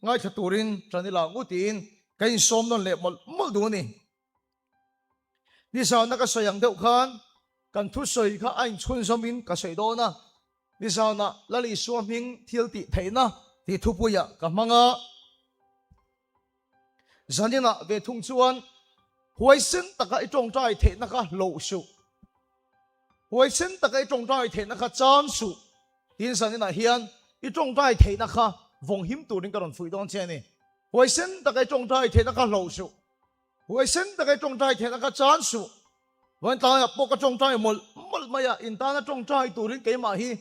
Ngaithla turin ṭan ila ang u tiin ka insawm nawn leh mawlh mawlh duh a ni. Nizana ka sawi ang deuh khan kan thusawi kha a inchhunzawmin ka sawi dawn a, nizana Lal Isua hming thil tih theihna tih thupuiah ka hmang a. Zaninah ve thung chuan huaisen taka i ṭawngṭai theihna kha hloh suh. Huaisen taka i ṭawngṭai theihna kha chan suh. Tin zaninah hian i ṭawngṭai theihna kha vawng him turin ka rawn fuih dawn che a ni. Huaisen taka i ṭawngṭai theihna kha hloh suh. Huaisen taka i ṭawngṭai theihna kha chan suh. Vawiin tlaiah pawh ka ṭawngṭai mawlh mawlh mai a, in tana ṭawngṭai turin keimah hi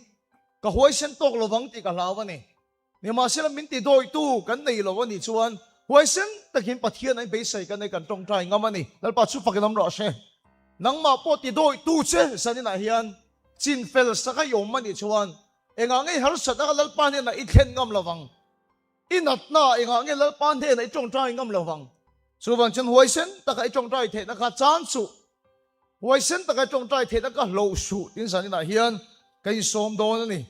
ka huaisen tawk lovang tih ka hlau a ni. Nimahsela min ti dawitu kan nei lo a nih chuan huaisen takin Pathian a inbeisei kan nei kan ṭawngṭai ngam a ni. Lalpa chu fakin awm rawh se. Nangmah pawh ti dawitu che zaninah hian chin fel sak a i awm a nih chuan engah nge harsatna kha Lalpa hnenah i thlen ngam lo vang? I natna engah nge Lalpa hnenah i ṭawngṭai ngam lo vang? Chuvang chuan huaisen taka i ṭawngṭai theihna kha chan suh. Huaisen taka ṭawngṭai theihna ka hloh suh tin zaninah hian ka insawm dawn a ni.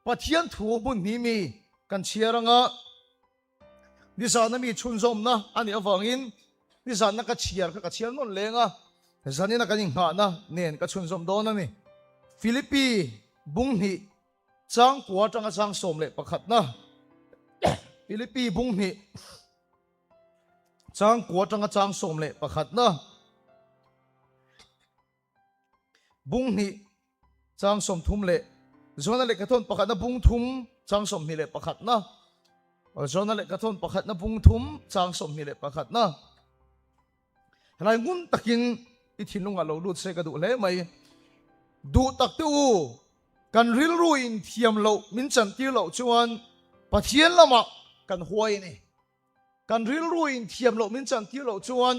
Pathian thu hmun hnih mi kan chhiar anga nizana mi chhunzawmna a nih avangin nizanna ka chhiar kha ka chhiar nawn leng a, zanina kan inghahna nen ka chhunzawm dawn a ni. Philippi bung hnih changkua atanga chang 11na Philippi bung hnih Changkua atanga chang 11na bung hnih chang 30 leh Jona lehkhathawn pakhatna bung thum chang 21na Jona lehkhathawn pakhatna bung thum chang 21na Helai ngun takin i thinlungah lo lut se ka duh hle mai. Duh tak te u, kan rilru in thiam loh min chantir loh chuan Pathian lamah kan huai a ni. Kan rilru in thiam loh min chantir loh chuan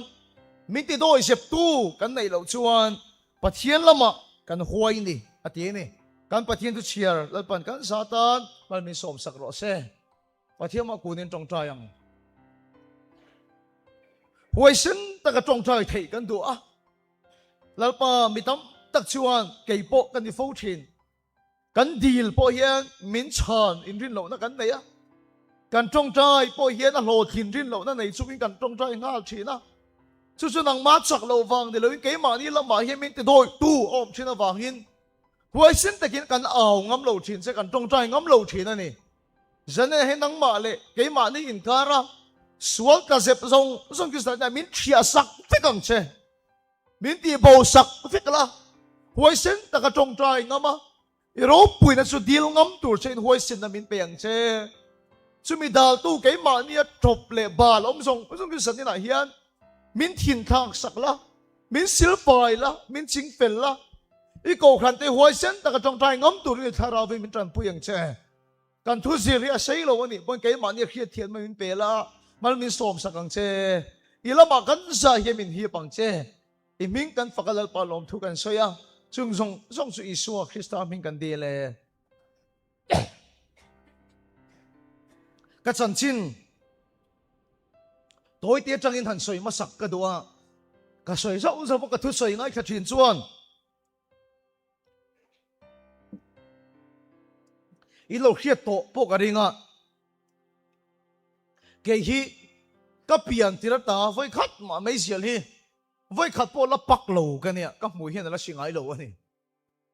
min ti dawi zeptu kan neih loh chuan Pathian lamah kan huai a ni a ti a ni. Kan Pathian chu chhiar Lalpan kan za tan mal min sawmsak rawh se. Pathian mah kunin tawngtai ang. Huaisen taka tawngtai theih kan duh a. Lalpa mi tam tak chuan kei pawh ka ni fo thin. Kan dil pawh hian min chhan inrin lohna kan nei a. Kan tawngtai pawh hian a hlawhtlin rin lohna nei chungin kan tawngtai nghal thin a. Chu chu nangmah chak loh vang ni loin keimahni lamah hian min ti dawitu a awm thin avangin huaisen takin kan au ngam lo thin che, kan tawngtai ngam lo thin a ni. Zane hi nangmah leh keimahni inkara sual tla zep zawng zawng chu zane min thiah sak vek ang che. Min tihbo sak vek la, huaisen taka tawngtai ngam a, i ropuina chu dil ngam tur che in huaisenna min pe ang che. Chumi daltu keimahnia tawp leh bal awm zawng zawng chu zaninah hian min thinthlak sak la, min silfai la, min chingfel la, i kohhran te huaisen taka tawngtai ngam turin i thlarauin min tanpui ang che. Kan thu zir hi a sei lo a nih pawn keimahni a hriat thian mai min pe la, mal min sawm sak ang che. I lamah kan zah hian min hip ang che. I hming kan fak a Lalpa lawmthu kan sawi a, chung zawng zawng chu Isua Krista hming kan dil e. Ka chanchin tawite atangin han sawi hmasak ka duh a, ka sawi zauh zauh a ka thusawi ngaithla thin chuan, I lo hriat tawh pawh ka ring a, kei hi ka pian tir ata vawi khat mah meizial hi vawi khat pawh la pak lo ka nia, ka hmuh hian a la hri ngai lo a ni.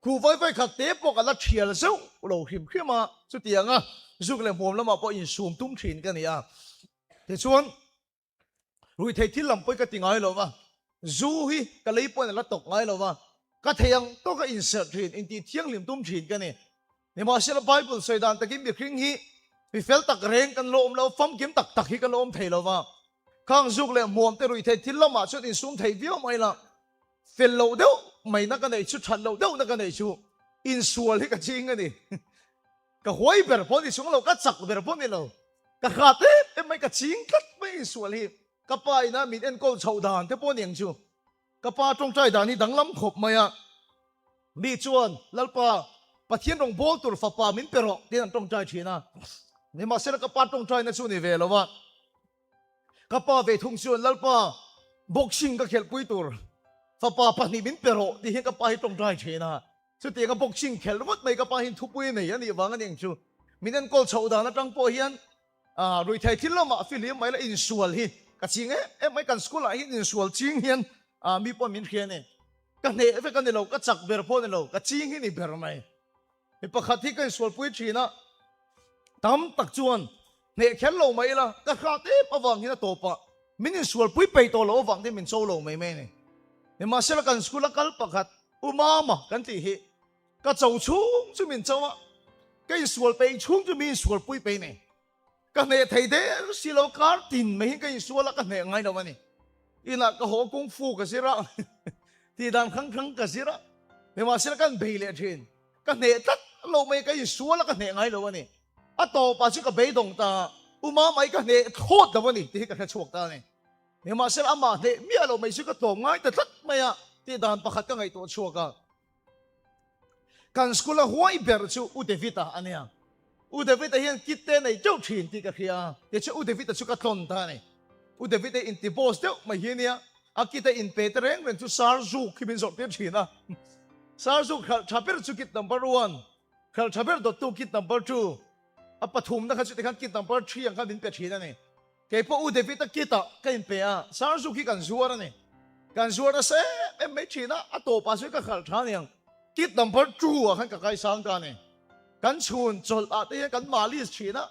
Khuh vawi vawi khat te pawh ka la thial zeuh lo hrim hrim a, chutianga zuk leh hmuam lamah pawh insum tum thin ka ni a. Tichuan. Ruihtheih thil lam pawh hi ka ti ngai lo va, zu hi ka lei pawhin a la tawk ngai lo va, ka thei ang tawka inserh thin, intih thianghlim tum thin ka ni. Nimahsela Bible sawi dan takin mihring hi mi fel tak reng kan lo awm lo, famkim tak tak hi kan lo awm thei lo va, khang zuk leh hmuam te ruihtheih thil lamah chuan insum thei viau mai la, fel loh deuh mai na ka neih chu, that loh deuh na ka neih chu insual hi ka ching a ni. Ka huai ber pawh ni chung lo, ka chak ber pawh ni lo. Ka hrat em em mai, ka ching tlat mai insual hi. Ka pa ina min enkawl chhoh dan te pawh niang chu. Ka pa tawngtai dan hi danglam khawp mai a. Mi chuan, Lalpa, Pathian rawn bawl tur fapa min pe rawh tiin an tawngtai thin a. Nimahsela ka pa tawngtaina chu ni ve lo a. Ka pa ve thung chuan, Lalpa, boxing ka khelhpui tur fapa pahnih min pe rawh tih hian ka pa hi tawngtai thin a. Chutianga boxing khelh ringawt mai ka pa hian thupui a nei a nih vang a ni ang chu. Min enkawl chhoh dan atang pawh hian. Ruithei thil lamah fihlim mai la insual hi ka ching em em mai, kan school ah hian insual ching hian mi pawh min hria a ni. Ka hneh vek a ni lo, ka chak ber pawh a ni lo, ka ching hi ni ber mai. Mi pakhat hi ka insualpui thin a, tam tak chuan hneh kher lo mai ila ka hrat em avang hian a tawpah min insualpui peih tawh loh avang te min cho lo mai mai a ni. Nimahsela kan school a kal pakhat U Mama kan tih hi ka cho chhung chu min cho a, ka insual peih chhung chu mi insualpui peih nei. Ka hneh thei der si lo, kar tin mai hi ka insual a, ka hneh ngai lo a ni. Inah ka haw kung fu ka zir a, tih dan hrang hrang ka zir a, nimahsela kan bei leh thin. Ka hneh tlat lo mai, ka insual a, ka hneh ngai lo a ni. A tawpah chu ka beidawng ta, U Mamai ka hneh thlawt lo a ni tih hi ka hre chhuak ta a ni. Nimahsela amah hneh miah lo mai chu ka tlawm ngai ta tlat mai a tih dan pakhat ka ngaihtuah chhuak a. Kan school a huai ber chu U David-a a nia. U David-a hian kit te nei teuh thin tih ka hria a, tichuan U David-a chu ka tlawn ta a ni. U David-a inti boss deuh mai hi a nia, a kit a inpe te reng reng chu Sir Zuk hi min zawrh tir thin a. Sir Zuk hralh tha ber chu kit number one, hralh tha ber dawttu kit number two, a pathumna kha chu tikhan kit number three ang khan min pe thin a ni. Kei pawh U David-a kit-ah ka inpe a, Sir Zuk hi kan zuar a ni. Kan zuar nasa em em mai thin a, a tawpah chuan ka khalh tha aniang. Kit number two ah khan ka kaisang ta a ni. Kan chhun chawlh ah te hian kan malis thin a,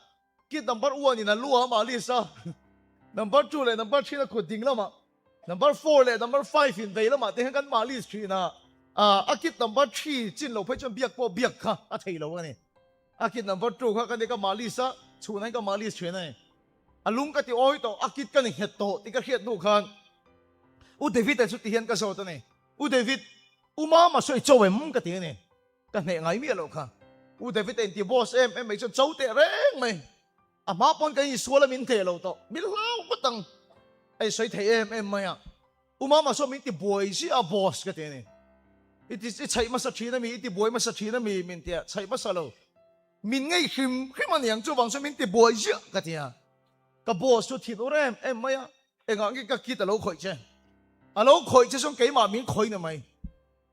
kit number one in a lu a malis a, number two leh number three in a kut ding lamah, number four leh number five in vei lamah te hian kan malis thin a, a kit number three chin lo phei chuan biak pawh biak kha a thei lo a ni. A kit number two kha ka ni ka malis a, chhunah hian ka malis thin a ni. A lung ka ti awi tawh, a kit ka ni nghet tawh tih ka hriat hnu khan U David-a chu ti hian ka zawt a ni. U David, U Mama sawi cho em ka ti a ni. Ka hneh ngai miah loh kha. U David-a inti boss em em mai chuan cho teh reng mai. A hma pawn kan insual a min hneh lo tawh. Min hlau ngawt ang. A insawi thei em em mai a. U Mama saw min ti buai ziah a boss ka ti a ni. I ti i chhaih hmasa thin a mi, i ti buai hmasa thin a mi min ti a, chhaih hmasa lo. Min ngei hrim hrim a niang chuvang chuan min ti buai ziah ka ti a. Ka boss chu thin ur em em mai a, engah nge ka kit a lo khawih che? A lo khawih che chuan keimah min khawih ni mai.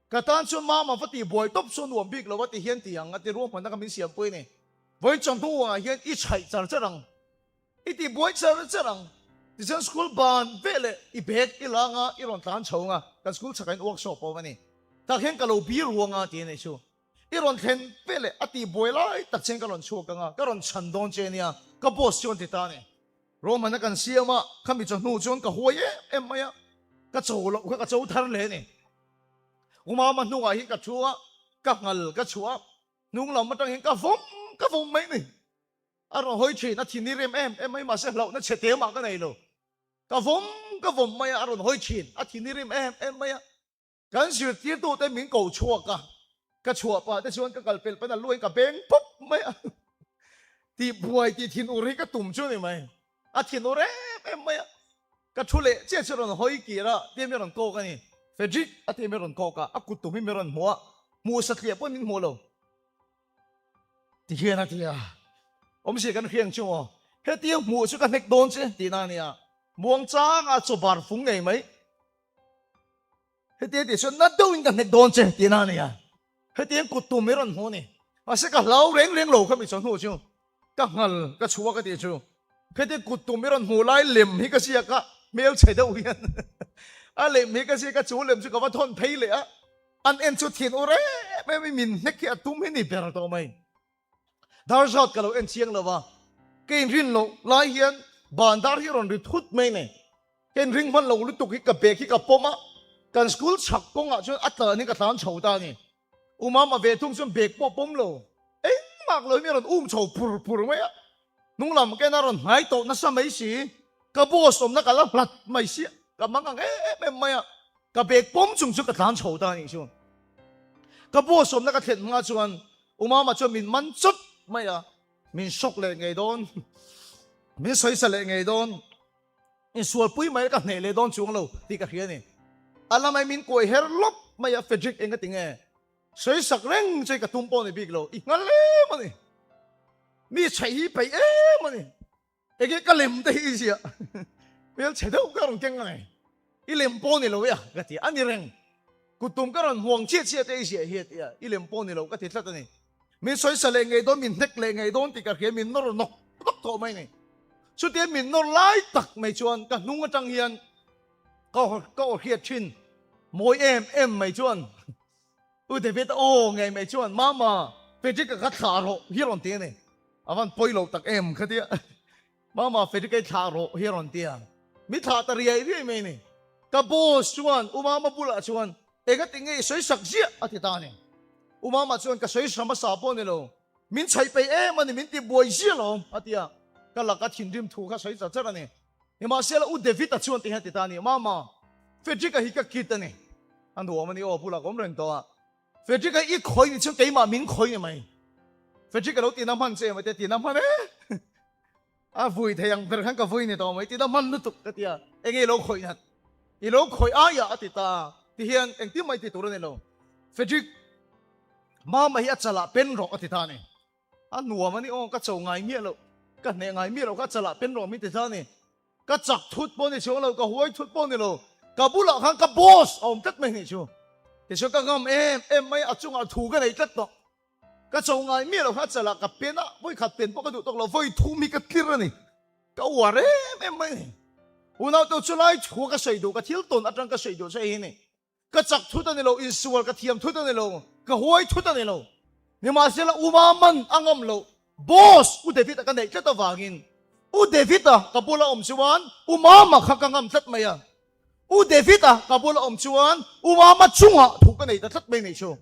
Ka tan chuan mama va tih buai tawp chu a nuam bik lo a ti hian ti ang a ti ruahmanna kha min siampui a ni. Vawiin chawhnu ah hian i chhaih char char ang, i tih buai char char ang. Tichuan school ban veh leh i bag i la anga i rawn tlan chho anga kan school chhakah hian workshop a awm a ni. Tah hian ka lo bir ruang a ti a nih chu. I rawn thlen veh leh a tih buai lai tak chian ka rawn chhuak anga ka rawn chhan dawn che nia ka boss chuan ti ta a ni. Roman-a kan siam a, khami chawhnu chuan ka huai em em mai a, ka cho loh kha ka cho thar hle a ni. Umama hnungah hian ka thu a, ka nghal ka chhuah a, hnung lam atang hian ka vawm ka vawm mai ni. A rawn hawi thin, a thin i rem em em mai mahse hlauhna chhe te mah ka nei lo. Ka vawm ka vawm mai a, a rawn hawi thin, a thin i rem em em mai a. Kan zirtirtute min ko chhuak a, ka chhuah pah te chuan ka kal pelh pahin a luain ka beng pawp mai a. Tih buai tih thin ur hi ka tum chu ni mai. A thin ur em em mai a. Ka thu leh chiah chu rawn hawi kir a, tia mi rawn kawk a ni. Frederick a tia mi rawn kawk a, a kut tum hi mi rawn hmu a, hmuh satliah pawhin min hmu lo. Ti hian a ti a, awmzia kan hriang chu maw? Hetia hmuh chu ka hnek dawn che tihna a nia. Muangchanga chaw bar fung ngei mai. Hetia tih chuan na deuhin ka hnek dawn che tihna a nia. Hetiang kut tum i rawn hmu a ni. Mahse ka hlau reng reng lo kha mi chawhnu chu ka nghal ka chhuak a tih chu. Hetia kut tum i rawn hmuh lai lem hi ka ziak a, hmel chhe deuh hian a lem hi ka ziak a, chu lem chu ka va thawn phei leh a. An en chu thin ur em em i min hnek hi a tum hi ni ber tawh mai. Dar zat ka lo en chiang lo a, ka inrin loh lai hian ban dar hi a rawn ri thut mai nei. Ka inring hman lo lutuk hi ka bag hi ka pawm a, kan school chhak kawngah chuan a tlan in ka tlan chho ta a ni. U Mama ve thung chuan bag pawh pawm lo, engmah lo hi mi a rawn um chho pur pur mai a. Hnung lam ken a rawn hnai tawh nasa mai si, ka boss awmna ka la hlat mai si, ka mang ang em em mai a, ka bag pawm chung chu ka tlan chho ta a nih chu. Ka boss awmna ka thlen hma chuan U Mama chuan min man chawt mai a, min shock leh ngei dawn, min sawisa leh ngei dawn, insualpui mai ka hneh leh dawn chuang lo tih ka hria a ni. A lamai min kuai her lawp mai a, Frederick eng a ti nge? Sawisak reng chu ka tum pawh ni bik lo, i nghal em a ni. Mi chheih hi peih em a ni. Enge ka lem te hi i ziah? Hmel chhe deuh ka rawn keng a ni. I lem pawh ni lo e a, ka ti a ni reng. Kut tum ka rawn huang chiah chiah te i ziah hi a ti a, i lem pawh ni lo ka ti tlat a ni. Min sawisa leh ngei dawn, min hnek leh ngei dawn tih ka hria, min nawr nawk nawk tawh mai a ni. Chutia min nawr lai tak mai chuan ka hnung atang hian ka ka aw hriat thin mawi em em mai chuan U David aw ngei mai chuan Mama, Frederick a ka thlah rawh hi a rawn ti a ni. A van pawi lo tak em kha tia. Mama, Frederick a i thlah rawh hi a rawn ti a. Mi thlah ta riai riai mai a ni. Ka boss chuan U Mama bulah chuan engati nge i sawi sak ziah a ti ta a ni. U Mama chuan ka sawi hra hmasa pawh a ni lo. Min chhaih peih em a ni, min ti buai ziah lawm a ti a. Ka laka thinrim thu kha sawi char char a ni. Nimahsela U David-a chuan ti hian ti ta a ni, Mama, Frederick-a hi ka kid a ni. A nuam a ni aw, bulah ka awm reng tawh a. Frederick-a i khawi ni chuan keimah min khawi ni mai. Frederick-a lo tina hman che em a tia, tina hman e. A vui thei ang ber khan ka vui ni tawh mai, tina hman lutuk ka tia. Enge i lo khawih nat? I lo khawih aiah a ti ta. Ti hian engtin mah i ti tur a ni lo. Frederick, Mama hi a chalah pen rawh a ti ta a ni. A nuam a ni aw, ka cho ngai miah loh, ka hneh ngai miah loh kha chalah pen rawh min ti ta a ni. Ka chak thut pawh ni chuang lo, ka huai thut pawh ni lo, ka bulah khan ka boss a awm tlat mai nih chu. Tichuan ka ngam em em mai, a chungah thu ka nei tlat tawh. Ka cho ngai miah loh kha chalah ka pen a, vawi khat pen pawh ka duh tawk lo, vawi thum hi ka tlir a ni. Ka uar em em mai a ni. Unaute chulai thu ka sawi duh, ka thil tawn atang ka sawi duh che hi ni. Ka chak thut a ni lo, insual ka thiam thut a ni lo, ka huai thut a ni lo. Nimahsela Uma man a ngam loh, Boss U David-a ka neih tlat avangin U David-a ka bula awm chuan U Mama kha ka ngam tlat mai a. U David-a ka bula awm chuan U Mama chungah thu ka nei ta tlat mai nih chu.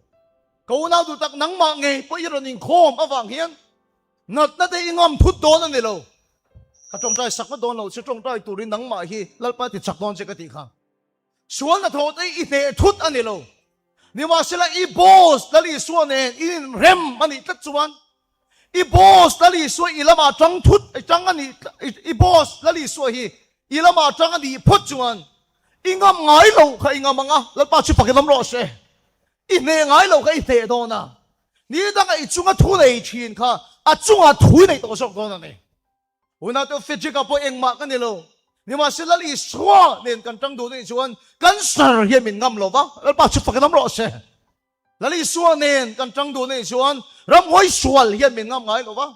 Ka unau duh tak nangmah ngei pawh i rawn inkhawm avang hian natna te i ngam thut dawn a ni lo. Ka tawngtai sak vat dawn lo che, tawngtai turin nangmah hi Lalpa ti chak dawn che ka tih kha. Sual hnathawh te i hneh thut a ni lo. Nimahsela i boss Lal Isua nen i inrem a nih tlat chuan i boss Lal Isua i lamah tang thut tang a nih i boss Lal Isua hi i lamah tang a nih phawt chuan i ngam ngai lo kha i ngam ang a, Lalpa chu fak i lam rawh se. I hneh ngai lo kha i hneh dawn a, ni danga i chunga thu nei thin kha a chunga thu i nei tawh zawk dawn a ni. Unau Frederick-a pawh engmah ka ni lo. Nimahse Lal Isua nen kan tang duh nih chuan cancer hian min ngam lo va, Lalpa chu fak in awm rawh se. Lal Isua nen kan tang duh nih chuan ramhuai sual hian min ngam ngai lo va.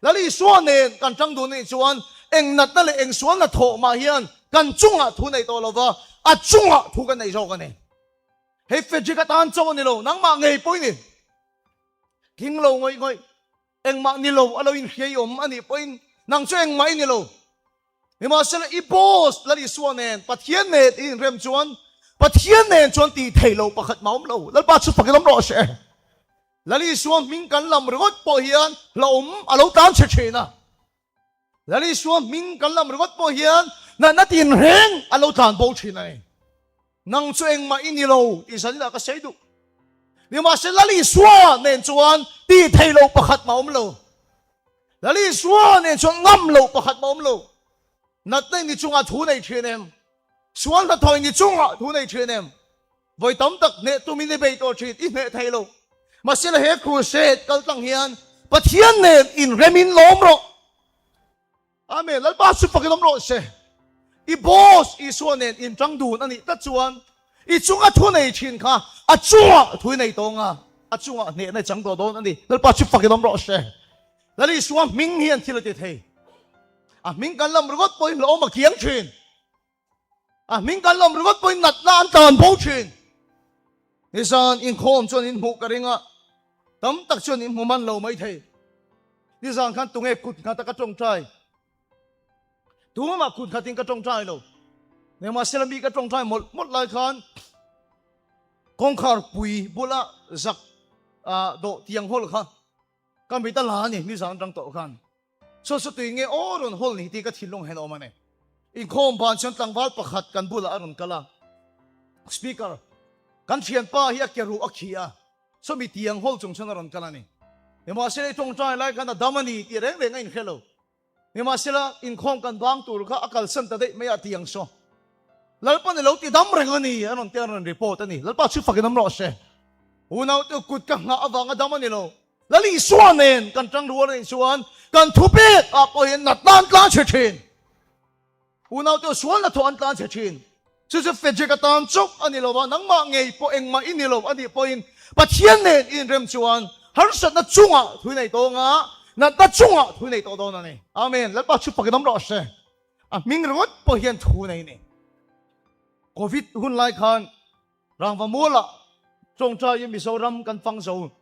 Lal Isua nen kan tang duh nih chuan eng natna leh eng sual na thawh mah hian kan chungah thu nei tawh lo va, a chungah thu kan nei zawk a ni. Hei Frederick-a tan chauh a ni lo, nangmah ngei pawh i ni. Tling lo ngawih ngawih. Engmah ni lo a lo inhriai awm a nih pawhin nang chu engmah i ni lo. Nimahsela i boss Lal Isua nen Pathian nen i inrem chuan Pathian nen chuan tih theih loh pakhat mah awm lo. Lalpa chu fakin awm rawh se. Lal Isua hming kan lam ringawt pawh hian hlauhawm a lo tlan chhe thin a. Lal Isua hming kan lam ringawt pawh hian natna tinreng a lo tlan bo thin a ni. Nang chu engmah i ni lo tih zaninah ka sawi duh. Nimahse Lal Isua nen chuan tih theih loh pakhat mah awm lo. Lal Isua nen chuan ngam loh pakhat mah awm lo. Natna i ni chungah thu nei thin em? Sual hnathawh i ni chungah thu nei thin em? Vawi tam tak hneh tumin i bei tawh thin, i hneh thei lo. Mahsela he crusade kal tlang hian Pathian nen inremin lawm rawh. Amen. Lalpa chu fakin awm rawh se. I boss Isua nen intang dun a nih tlat chuan i chunga thu nei thin kha a chungah thu i nei tawng a, a chungah hnehna i chang tawh dawn a ni. Lalpa chu fakin awm rawh se. Lal Isua hming hian thil a ti thei. A hming kan lam ringawt pawhin hlauhawm a kiang thin. A hming kan lawm ringawt pawhin natna an tlan bo thin. Nizan inkhawm chuan in hmuh ka ring a, tam tak chuan in hmu man lo mai thei. Nizan khan tunge kut nghata ka tawngtai? Tumah kut nghatin ka tawngtai lo. Nimahsela mi ka tawngtai mawlh mawlh lai khan kawngkhar pui bula zak dawh tiang hawl kha ka mit a la a ni nizan atang tawh khan. Saw saw tui nge aw rawn hawl ni tih ka thinlung hian a awm a ni. Inkhawm ban chuan tlangval pakhat kan bulah a rawn kal a, Speaker, kan thianpa hi a ke ruh a khi a, sawmi tiang hawl chung chuan a rawn kal a ni. Nimahsela i tawngtai lai khan a dam a ni tih reng reng a inhre lo. Nimahsela inkhawm kan bang tur kha a kalsan ta daih mai a tiang saw. Lalpa ni lo ti dam reng a ni a rawn ti a rawn report a ni. Lalpa chu fakin awm rawh se. Unaute kut ka nghah avanga dam a ni lo. Lal Isua nen kan tang rual anih chuan kan thupek ah pawh hian natna an tlan chhe thin. Unaute sual hnathawh an tlan chhe thin. Chu chu Frederick atan chauh a ni lo va, nangmah ngei pawh engmah i ni lo a nih pawhin Pathian nen i inrem chuan harsatna chungah thui nei tawng a, Natna chungah thu nei tawh dawn a ni. Amen. Lalpa chu fakin awm rawh se. A hming ringawt pawh hian thu nei ni. Covid hun lai khan Rangva mualah tawngtaiin Mizoram kan fang zo.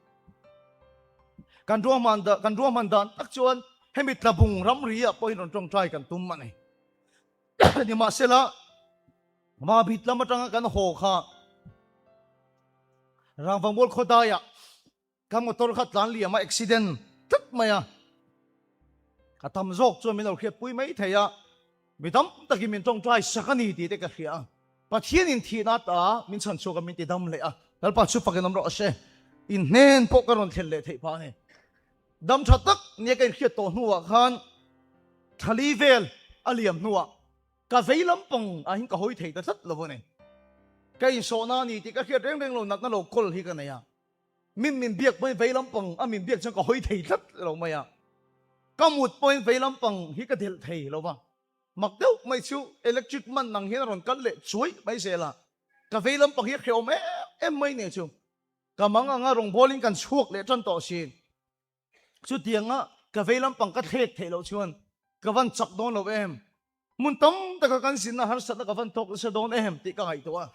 Kan ruahman da, kan ruahman dan tak chuan hemi tlabung ramri ah pawhin rawn tawngtai kan tum a ni. Nimahsela, Mabit lam atanga kan haw kha Rangva mual khawdaiah Ka motor kha tlan liam a accident tlat mai a, ka tam zawk chuan min lo hriatpui mai thei a, mi tam takin min tawngtai sak a ni tih te ka hria a, Pathianin thihna ata min chhan chhuak a min ti dam leh a, Lalpa chu fakin awm rawh se, in hnen pawh ka rawn thlen leh theih phah a ni. Dam tha tak nia ka inhriat tawh hnuah khan thali vel a liam hnuah ka vei lampang ah hian ka hawi thei ta tlat lo a ni. Ka insawhna a ni tih ka hriat reng reng lo natna lo kawl hi ka nei a. Min min biak pawhin vei lampang a min biak chuan ka hawi thei tlat lo mai a, ka mut pawhin vei lampang hi ka delh thei lo va, mak deuh mai chu electric man ang hian a rawn kal leh chuai mai zel a, ka vei lampang hi a hrehawm em em mai nia chu ka mang anga rawngbawlin kan chhuak leh tan tawh si. Chutianga ka vei lampang ka thlek theih loh chuan ka van chak dawn lo em? Hmun tam taka kan zinna harsatna ka van tawk nasa dawn em tih ka ngaihtuah a.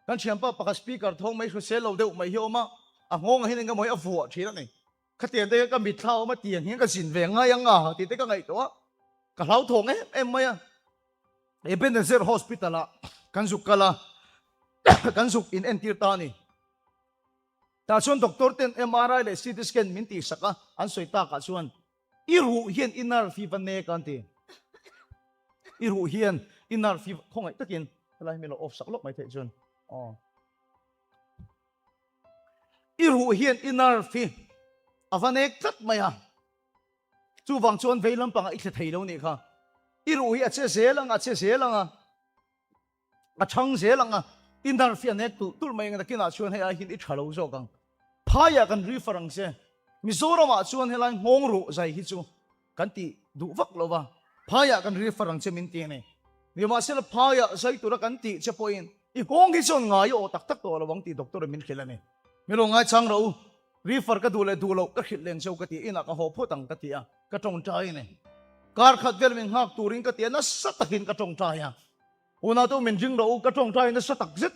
Kan thianpa pakhat speaker thawng mai hrusel lo deuh mai hi a awm a, a nghawngah hian engemaw hi a vuah thin a ni. Khatiang te hian ka mitthla a awm a, tiang hian ka zin ve ngai ang a tih te ka ngaihtuah a, ka hlauthawng em em mai a. Ebenezer Hospital ah kan zuk kal a, kan zuk in entir ta a ni. Tah chuan doctor ten MRI leh CT scan min tihsak a, an sawi takah chuan i ruh hian i nerve hi va nek a an ti. I ruh hian i nerve hi khawngaih takin helai hi min lo off sak lawk mai theih chuan aw. I ruh hian i nerve hi a va nek tlat mai a, chuvang chuan vei lampangah i thle thei lo nih kha. I ruh hi a che zel ang a, a che zel ang a. A chhang zel ang a, i nerve hi a nek tulh tulh mai ang nakinah chuan hei ai hian i tha lo zawk ang. Phaiah kan refer ang che. Mizoramah chuan helai nghawng ruh zai hi chu kan ti duh vak lo va, phaiah kan refer ang che min ti a ni. Nimahsela phaiah zai tura kan tih che pawhin i nghawng hi chuan ngai aw tak tak tawh lo ang tih doctor in min hrilh a ni. Mi lo ngaichang rawh u, refer ka duh leh duh loh ka hrilh leng cheu ka ti, inah ka haw phawt ang ka ti a, ka tawngtai a ni. Kar khat vel min nghak turin ka ti a, nasa takin ka tawngtai a. Unau te u min ring rawh u, ka tawngtai nasa tak zet.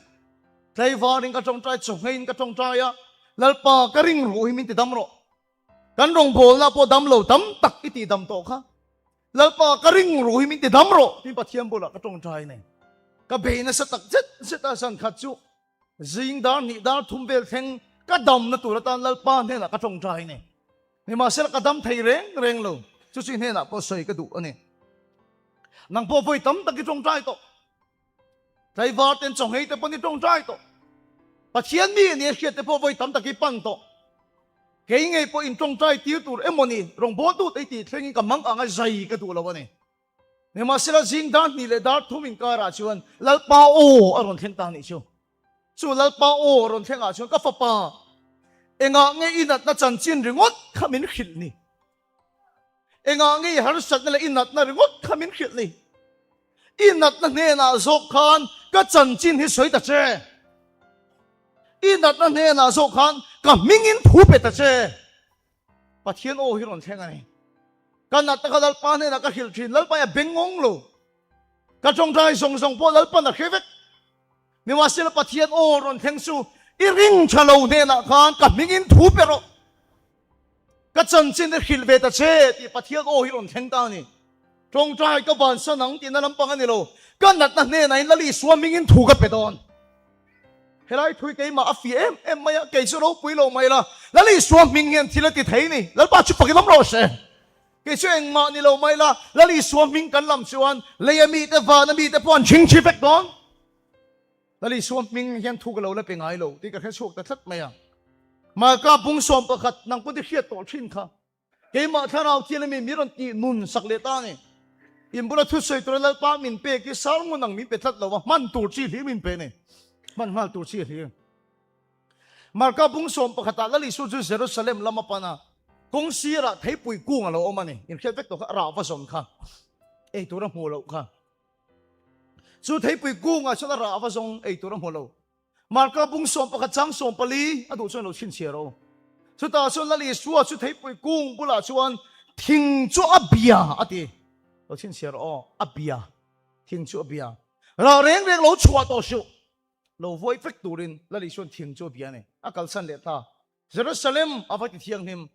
Tlaivarin ka tawngtai, chawhngeiin ka tawngtai a, Lalpa ka ring ruh hi min ti dam rawh. Kan rawngbawlna pawh dam lo tam tak i tih dam tawh kha. Lalpa ka ring ruh hi min ti dam rawh tiin Pathian bulah ka tawngtai nei. Ka bei nasa tak zet zet a, zan khat chu zing dar hnih dar thum vel thleng ka damna tur atan Lalpa hnenah ka tawngtai nei. Nimahsela ka dam thei reng reng lo, chu chu i hnenah pawh sawi ka duh a ni. Nang pawh vawi tam tak i tawngtai tawh. Tlaivar ten chawnghei te pawn i tawngtai tawh. Pathian mi nia hriat te pawh vawi tam tak i pan tawh. Kei ngei pawh in tawngtai tir tur emaw ni, rawngbawltu te i tih thlengin ka mang anga zai ka duh lo a ni. Nimahsela zing dar hnih leh dar thum inkarah chuan Lalpa aw a rawn thleng ta nih chu. Chu Lalpa aw rawn thlengah chuan ka fapa, engah nge i natna chanchin ringawt kha min hrilh ni? Engah nge i harsatna leh i natna ringawt kha min hrilh ni? I natna hnenah zawk khan ka chanchin hi sawi ta che. I natna hnenah zawk khan ka hmingin thu pe ta che. Pathian aw hi rawn thleng a ni. Ka natna kha Lalpa hnenah ka hrilh thin, Lalpa hi a bengngawng lo. Ka tawngtai zawng zawng pawh Lalpan a hre vek. Nimahsela Pathian aw rawn thleng chu i ring tha lo hnenah khan ka hmingin thu pe rawh. Ka chanchin i hrilh ve ta che tih Pathian aw hi rawn thleng ta a ni. Tawngtai ka bansan ang tihna lampang a ni lo. Ka natna hnenah in Lal Isua hmingin thu ka pe dawn. Helai thui keimah a fiah em em mai a, kei chu ropui lo mai la, Lal Isua hming hian thil a ti thei ni. Lalpa chu fakin awm rawh se. Kei chu engmah ni lo mai la, Lal Isua hming kan lam chuan leia mite, vana mite pawh an chhingchhi vek dawn. Lal Isua hming hian thu ka lo la pe ngai lo tih ka hre chhuak ta tlat mai a. Marka bung 11 nang pawn i hriat tawh thin kha. Keimah thlarau thian ami mi rawn tih nun sak leh ta a ni. In bula thusawi tura Lalpa min pek hi sarngun ang min pe tlat lo a, hman tur chi hlir min pe a ni. Hman nghal tur chi hlir. Marka bung 11 ah Lal Isu chu Jerusalem lam a pan a, kawng sirah theipui kung a lo awm a ni. In hriat vek tawh kha, a rah va zawn kha, ei tur a hmu loh kha. Chu theipui kungah chuan a rah va zawng ei tur a hmu lo. Marka bung 11 chang 14 a duh chuan lo chhinchhiar o. Chutah chuan Lal Isua chu theipui kung bulah chuan thing chu a bia a ti. Lo chhinchhiar rawh aw, a bia. Thing chu a bia. Rah reng reng lo chhuah tawh suh. Lo vuai vek turin Lal Isuan thing chu a bia a ni. A kalsan leh ta. Jerusalem a va ti thianghlim.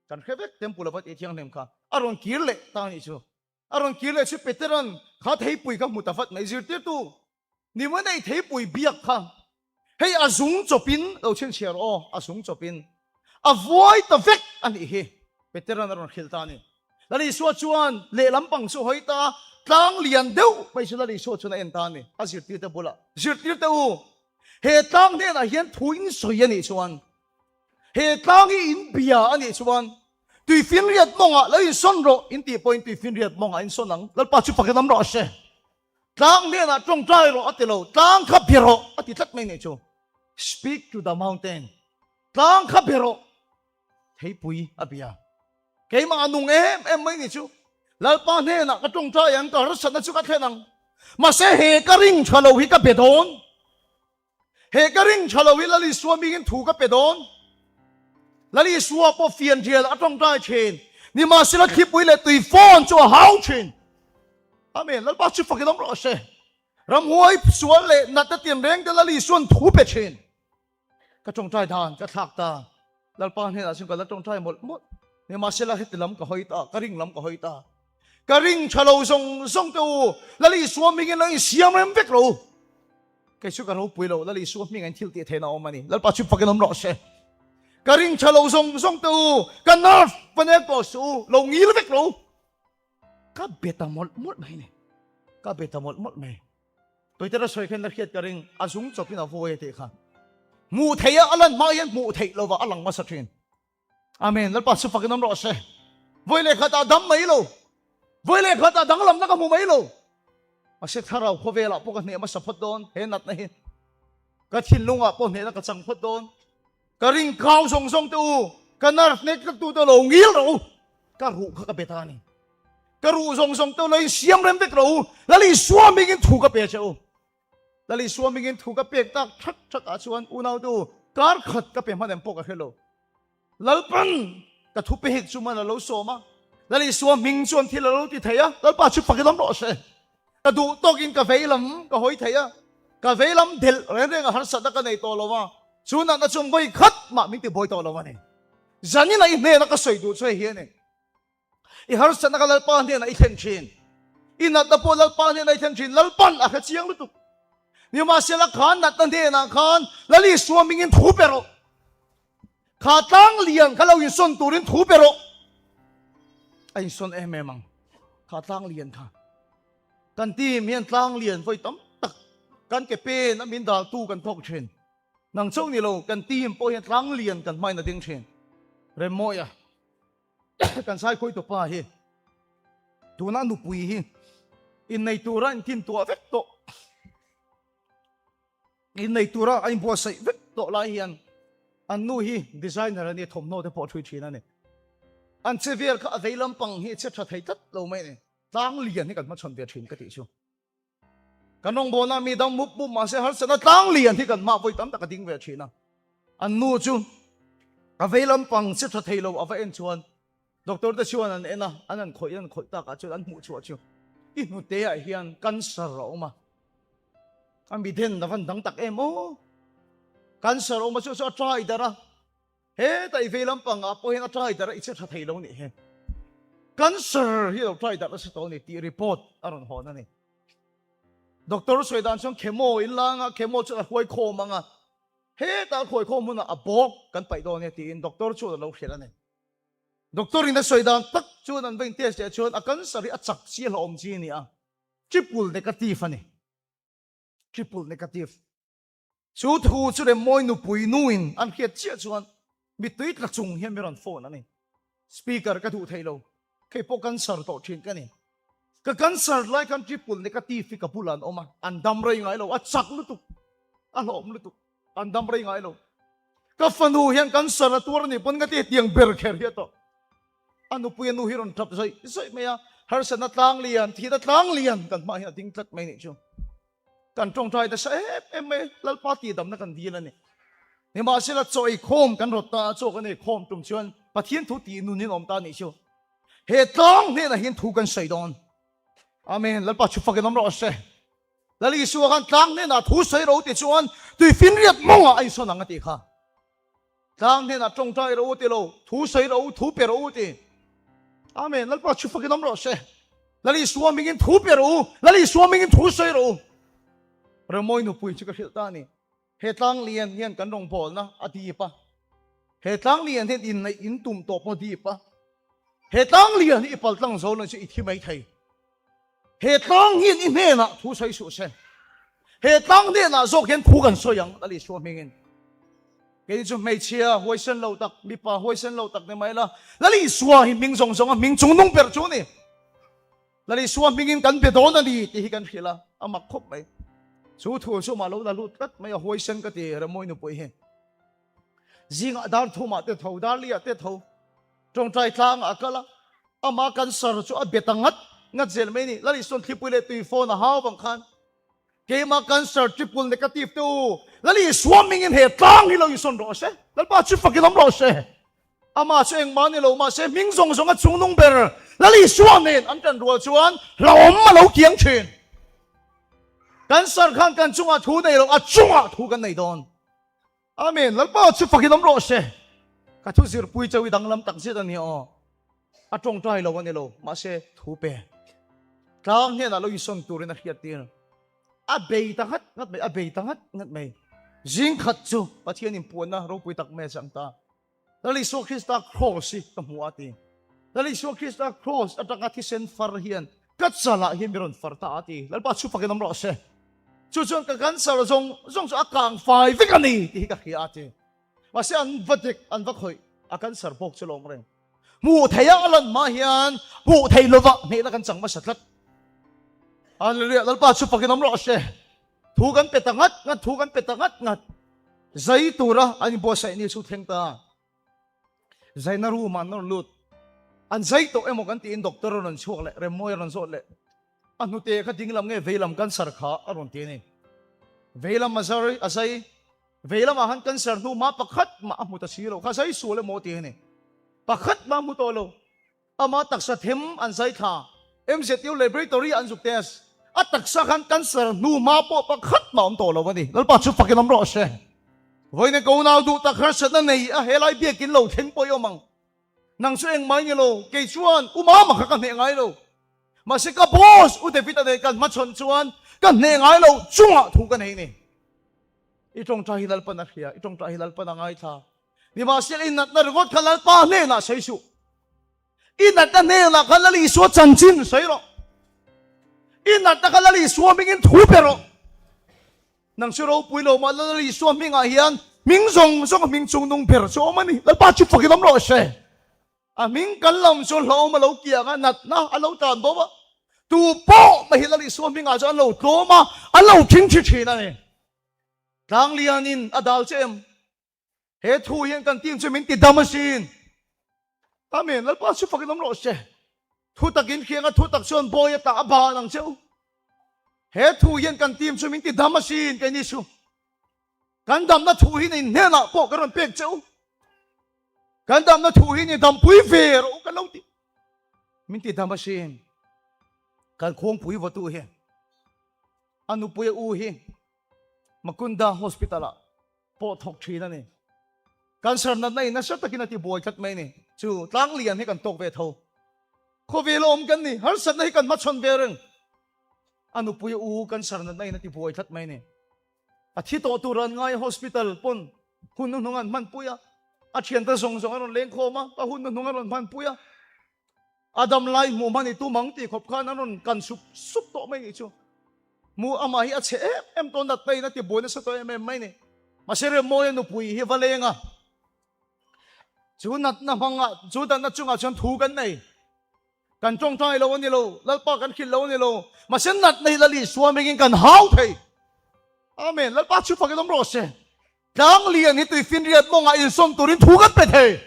Kan hre vek temple a va ti thianghlim kha. A rawn kir leh ta a nih chu. A rawn kir leh chu Peteran kha theipui kha hmu ta vat mai. Zirtirtu ni maw nei theipui biak kha hei a zung chawpin lo chhinchhiar aw, a zung chawpin a vuai ta vek a nih hi Peteran a rawn hrilh ta a ni. Lal Isua chuan lehlam pang chu hawi ta tlang lian deuh mai chu Lal Isua chuan a en ta a ni a zirtirte bulah. Zirtirte u, he tlang hnenah hian thu in sawi a nih chuan He tlang hi in bia a nih chuan tuifinriat mawngah lo insawn rawh in tih pawhin tuifinriat mawngah insawn ang. Lalpa chu fakin awm rawh se. Tlang hnenah tawngtai rawh a ti lo, tlang kha bia rawh a ti tlat mai nih chu. Speak to the mountain. Tlang kha bia rawh. Theipui a bia. Keimah a nung em em mai nih chu. Lalpa hnenah ka tawngtai ang, ka harsatna chu ka thlen ang. Mahse he ka ring tha lo hi ka be dawn. He ka ring tha lo hi Lal Isua mingin thu ka pe dawn. Lal Isua pawh fianrial a tawngtai thin. Nimahsela thlipui leh tui fawn chu a hau thin. Amen. Lalpa chu fakin awm rawh se. Ramhuai sual leh natna tinreng te Lal Isuan thu pe thin. Ka tawngtai dan ka thlak ta. Lalpa hnenah chuan ka la tawngtai mawlh mawlh. Nimahsela heti lam ka hawi ta, ka ring lam ka hawi ta. Ka ring tha lo zawng zawng te u, Lal Isua mingin lo insiam rem vek lo u. Kei chu ka ropui lo, Lal Isua hming in thil tih theihna a awm a ni. Lalpa chu fakin awm rawh se. Ka ring tha lo zawng zawng te u, ka nerve va nek tawh suh u, lo ngil vek lo u. Ka be ta mawlh mawlh mai ni. Ka be ta mawlh mawlh mai. Peter a sawi khan la hriat ka ring, a zung chawpin a vawi a tih kha. Hmuh theih a a lan hma hian hmuh theih lova a lang hmasa thin. Amen. Lalpa chu fakin awm rawh se. Vawi leh khatah dam mai lo. Vawi leh khatah danglamna ka hmu mai lo. Mahse thlarau khawvelah pawh ka hneh hmasa phawt dawn he natna hi. Ka thinlungah pawh hnehna ka chang phawt dawn. Ka ring kau zawng zawng te u, ka nerve nek tlat tu te lo ngil rawh u. Ka ruh kha ka be ta a ni. Ka ruh zawng zawng te u lo insiam rem vek rawh u. Lal Isua mingin thu ka pe che u. Lal Isua mingin thu ka pek tak that that ah chuan unau te u, kar khat ka pe hman em pawh ka hre lo. Lalpan ka thu pek chu man a lo sawm a, Lal Isua hming chuan thil a lo ti thei a, Lalpa chu fakin awm rawh se. Ka duh tawkin ka vei lam ka hawi thei a, ka vei lam delh reng reng a harsatna ka nei tawh lo a, chu natna chuan vawi khat mah min ti buai tawh lo a ni. Zanina i hnena ka sawi duh chu hei hi a ni. I harsatna ka Lalpa hnenah i thlen thin. I natna pawh Lalpa hnenah i thlen thin. Lalpan a hre chiang lutuk. Nimahsela khan natna hnenah khan Lal Isua mingin thu pe rawh. Kha tlang lian kha lo insawn turin thu pe rawh. A insawn em em ang. Kha tlang lian kha. Kan team hian tlang lian vawi tam tak kan ke pen a min daltu kan thawk thin. Nang chauh ni lo kan team pawh hian tlang lian kan hmain a ding thin. Remmawia. Kan sai khawi tawpa hi tuna nupui hi innei tura in tin tuah vek tawh innei tura a inbuatsaih vek tawh lai hian an nu hi designer a ni thawmhnaw te pawh a thui thin a ni an che vel kha a vei lampang hi a che tha thei tlat lo mai a ni tlang lian hi kan hmachhawn ve thin ka tih chu. Kan rawngbawlna mi dang mup mup mahse harsatna tlang lian hi kan hmah vawi tam tak a ding ve thin a. An nu chu a vei lampang che tha thei lo a va en chuan doctor te chuan an en a, an han khawih an khawih takah chuan an hmuh chhuah chu i hnute ah hian cancer a awm a. A miden a van dang tak em aw. Cancer a awm a chu chu a try darh a. Heta i vei lampang ah pawh hian a try darh a i che tha thei lo nih hi. Cancer hi a lo try darh nasa tawh a ni tih report a rawn hawn a ni. Doctor sawi dan chuan chemo in la anga chemo chuan a hruai khawm anga heta a hruai khawm hunah a bawk kan paih dawn e tiin doctor chuan a lo hrilh a ni. Doctor in a sawi dan tak chuan an va in test leh chuan a cancer hi a chak chi a hlauhawm chi a ni a, triple negative a ni. Triple negative. Chu thu chu Remmawi nupui nuin an hriat chiah chuan mittui tla chung hian mi rawn phone a ni. Speaker ka duh thei lo, kei pawh cancer tawh thin ka ni. Ka cancer lai khan triple negative hi ka bulah an awm a, an dam rei ngai lo, a chak lutuk, a hlawm lutuk, an dam rei ngai lo. Ka fanu hian cancer a tuar a nih pawn ka ti tiang ber kher hi a tawh. A nupui a nu hi rawn tap zawih zawih mai a, harsatna tlang lian, thihna tlang lian kan hmaah hian a ding tlat mai nih chu. Kan tawngtai nasa em em mai, Lalpa tihdamna kan dil a ni. Nimahsela chaw ei khawm kan rawt ta a, chaw kan ei khawm tum chuan Pathian thu tih nun in awm ta a nih chu. He tlang hnenah hian thu kan sawi dawn. Amen. Lalpa chu fakin awm rawh se. Lal Isua khan tlang hnenah thu sawi ro ti chuan tuifinriat mawngah a insawn ang a tih kha. Tlang hnenah tawngtai ro ti lo, thu sawi ro, thu pe ro ti. Amen. Lalpa chu fakin awm rawh se. Lal Isua mingin thu pe ro, Lal Isua mingin thu sawi ro. Remawi nupui chu ka hrilh ta a ni. He tlang lian hian kan rawngbawlna a dip a. He tlang lian hian inneih in tum tawh pawh a dip a. He tlang lian hi i pal tlang zo lo chu i thi mai thei. He tlang hian i hnenah thu sawi suh se. He tlang hnenah zawk hian thu kan sawi ang, Lal Isua hmingin. Kei chu hmeichhia huaisen lo tak, mipa huaisen lo tak ni mai la, Lal Isua hi hming zawng zawnga hming chung nung ber chu ni. Lal Isua hmingin kan be dawn a ni tih hi kan hrilh a, a mak khawp mai. Chu thu chu mah lo la lut tlat mai a, huaisen ka ti Remawi nupui hi. Zingah dar thumah te tho, dar liah te tho, tawngtai tlangah a kal a, amah cancer chu a be ta ngat ngat zel mai a ni. Lal Isuan thlipui leh tui phone a hau vang khan keimah cancer triple negative te u, Lal Isua hmingin he tlang hi lo insawn rawh se, Lalpa chu fakin awm rawh se. Amah chu engmah ni lo mahse hming zawng zawng a chungnung ber Lal Isua nen an tan rual chuan hlauhawm a lo kiang thin. Cancer khan kan chungah thu nei lo, a chungah thu kan nei dawn. Amen. Lalpa chu fakin awm rawh se. Ka thu zirpui chau i danglam tak zet a ni aw. A tawngtai lo a ni lo, mahse thu pe. Tlang hnenah lo insawn turin a hriat tir. A bei ta ngat ngat mai, a bei ta ngat ngat mai. Zing khat chu Pathian inpuanna ropui tak mai a chang ta. Lal Isua Krista Kraws hi ka hmu a ti. Lal Isua Krista Kraws atanga thisen far hian ka chalah hian mi rawn far ta a ti. Lalpa chu fakin awm rawh se. Chu chuan ka cancer zawng zawng chu a kang fai vek a ni tih hi ka hria a ti. Mahse an va dik, an va khawih, a cancer bawk chu lawm reng. Hmuh theih a a lan hma hian hmuh theih lova hnehna kan chang hmasa tlat. Hallelujah, Lalpa chu fakin awm rawh se. Thu kan pe ta ngat ngat, thu kan pe ta ngat ngat. Zai tura an inbuatsaih ni chu thleng ta. Zaina room ah an rawn lut. An zai tawh emaw kan tiin doctor a rawn chhuak leh, Remmawi a rawn zawt leh. A hnute kha ding lam nge vei lam cancer kha a rawn ti a ni. Vei lam a zai, a zai. Vei lamah khan cancer hnu hma pakhat mah a hmu ta si lo kha zai sual emaw a ti a ni. Pakhat mah a hmu tawh lo. Ama taksa them an zai thla. MZU Laboratory an zuk test. A taksa khan cancer hnu hma pawh pakhat mah awm tawh lo a ni. Lalpa chu fakin awm rawh se. Vawiin ko nau duh tak harsatna nei a helai biakin lo thleng pawh i awm ang. Nang chu engmah i ni lo, kei chuan u mama kha ka hneh ngai lo. Mahse ka boss u David a nei kan hmachhawn chuan ka hneh ngai lo chungah thu ka nei ni. I tawngtai hi Lalpan a hria, i tawngtai hi Lalpan a ngaithla. Nimahsela i natna ringawt kha Lalpa hnenah sawi suh. I natna hnenah khan Lal Isua chanchin sawi rawh. I natna kha Lal Isua hmingin thu pe rawh. Nang chu ropui lo mah Lal Isua hmingah hian hming zawng zawng hming chungnung ber chu awm a ni. Lalpa chu fakin awm rawh se. A hming kan lam chu hlauhawm a lo kiang a, natna a lo tan bo a. Tu pawh mai hi Lal Isua hmingah chuan an lo tlawm a, an lo thingthi thin a ni. Tlanglianin a dal che em? He thu hian kan team chu min ti dam asin. Amen. Lalpa chu fakin awm rawh se. Thu takin hriang a thu tak chuan bawi ata a ban ang cheu. He thu hian kan team chu min ti dam asin keini chu. Kan damna thu hi in hnenah pawh kan rawn pek cheu. Kan damna thu hi ni dampui ve rawh kan lo ti. Min ti dam asin. Kan khuangpui vawtu hi. A nupui a u hi Makunda Hospital ah pawh thawk thin a ni. Cancer natna in nasa takin a ti buai tlat mai a ni. Chu tlang lian hi kan tawk ve tho. Khawvel a awm kan ni, harsatna hi kan hmachhawn ve reng. A nupui a u cancer natna in a ti buai tlat mai a ni. A thi tawh tur an ngai hospital pawn hun hnuhnung an hmanpui a, a thiante zawng zawng an rawn leng khawm a, ka hun hnuhnung an rawn hmanpui a. A dam lai hmuh hman i tum ang tih khawp khan an rawn kan sup sup tawh mai nih chu. Hmuh amah hi a chhe em em tawh natna in a ti buai nasa tawh em em mai ni. Mahse Remmawia nupui hi va leng a, chu natna hmangah, chu natna chungah chuan thu kan nei. Kan tawngtai lo a ni lo, Lalpa kan hrilh lo a ni lo, mahse natna hi Lal Isua hmingin kan hau thei. Amen. Lalpa chu fakin awm rawh se. Tlang lian hi tuifinriat mawngah insawn turin thu kan pe thei.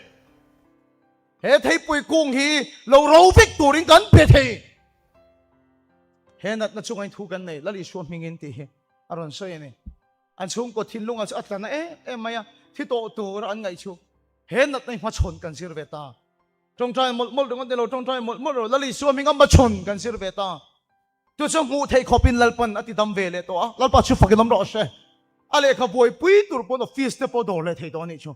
He theipui kung hi lo ro vek turin kan pe thei. He natna chungah in thu kan nei, Lal Isua hmingin tih hi a rawn sawi a ni. An chhungkaw thinlungah chu a tla na em em mai a, thi tawh tura an ngaih chu he natna hi hmachhawn kan zir ve ta. Tawngtai mawlh mawlh ringawt nilo, tawngtai mawlh mawlh rawh. Lal Isua hming a hmachhawn kan zir ve ta. Chu chu hmuh theih khawpin Lalpan a ti dam ve leh tawh a, Lalpa chu fakin awm rawh se. A lehkha buaipui tur pawn office te pawh dawr leh thei tawh a nih chu.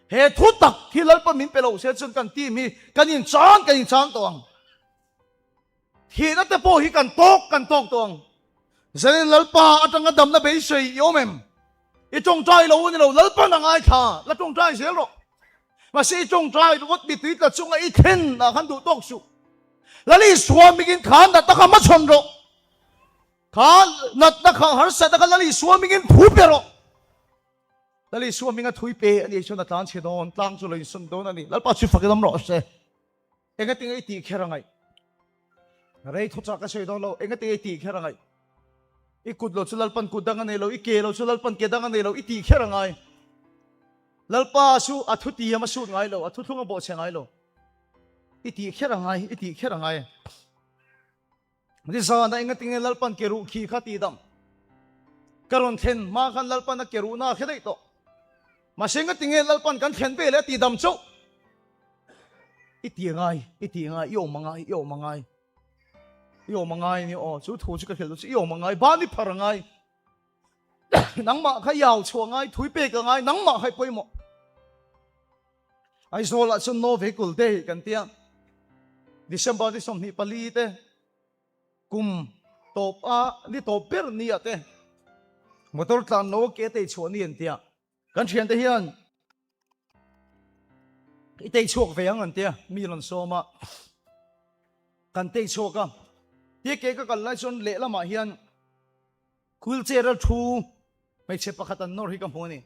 He thu tak hi Lalpan min pe lo se chuan kan team hi kan inchang kan inchang tawh ang. Thihna te pawh hi kan tawk kan tawk tawh ang. Zanin Lalpa atanga damna beisei i awm em? I tawngtai lo a ni lo, Lalpan a ngaithla, la tawngtai zel rawh. Mahse i tawngtai ringawt mitui tla chunga i thlen ah khan duh tawk suh. Lal Isua mingin kha natna kha hmachhawn rawh. Kha natna kha harsatna kha Lal Isua mingin thu pe rawh. Lal Isua minga thui pe a nih chuan a tlan chhe dawn, tlang chu lo insawn dawn a ni. Lalpa chu fakin awm rawh se. Engatinge i tih kher a ngaih? Rei thuchah ka sawi dawn lo, engatinge i tih kher a ngaih? I kut lo chu Lalpan kut dang a nei lo, i ke lo chu Lalpan ke dang a nei lo, i tih kher a ngai. Lalpa chu a thu tiam a sut ngai lo, a thuthlung a bawhchhe ngai lo. I tih kher a ngai, i tih kher a ngai. Nizana engatinge Lalpan ke ruh khi kha tih dam? Ka rawn thlen hma khan Lalpan a ke ruhna a hre daih tawh. Mahse engatinge Lalpan kan thlen ve leh a tih dam chauh? I ti ngai, i ti ngai, i awm a ngai, i awm a ngai. I awm a ngai ni aw, chu thu chu ka hrilh duh chu, i awm a ngai, ban i phar a ngai. Nangmah kha i au chhuah a ngai, thui pek a ngai, nangmah kha i pawimawh. Aizawl ah chuan No Vehicle Day kan tia, December ni 24 te kum tawp a ni tawp ber ni ah te motor tlan lo a ke tei chhuah ni an tia. Kan thian te hian i tei chhuak ve ang an tia mi rawn sawm a, kan tei chhuak a. Tia ke ka kal lai chuan lehlamah hian Wheelchair a thu hmeichhe pakhat an nawr hi ka hmu a ni.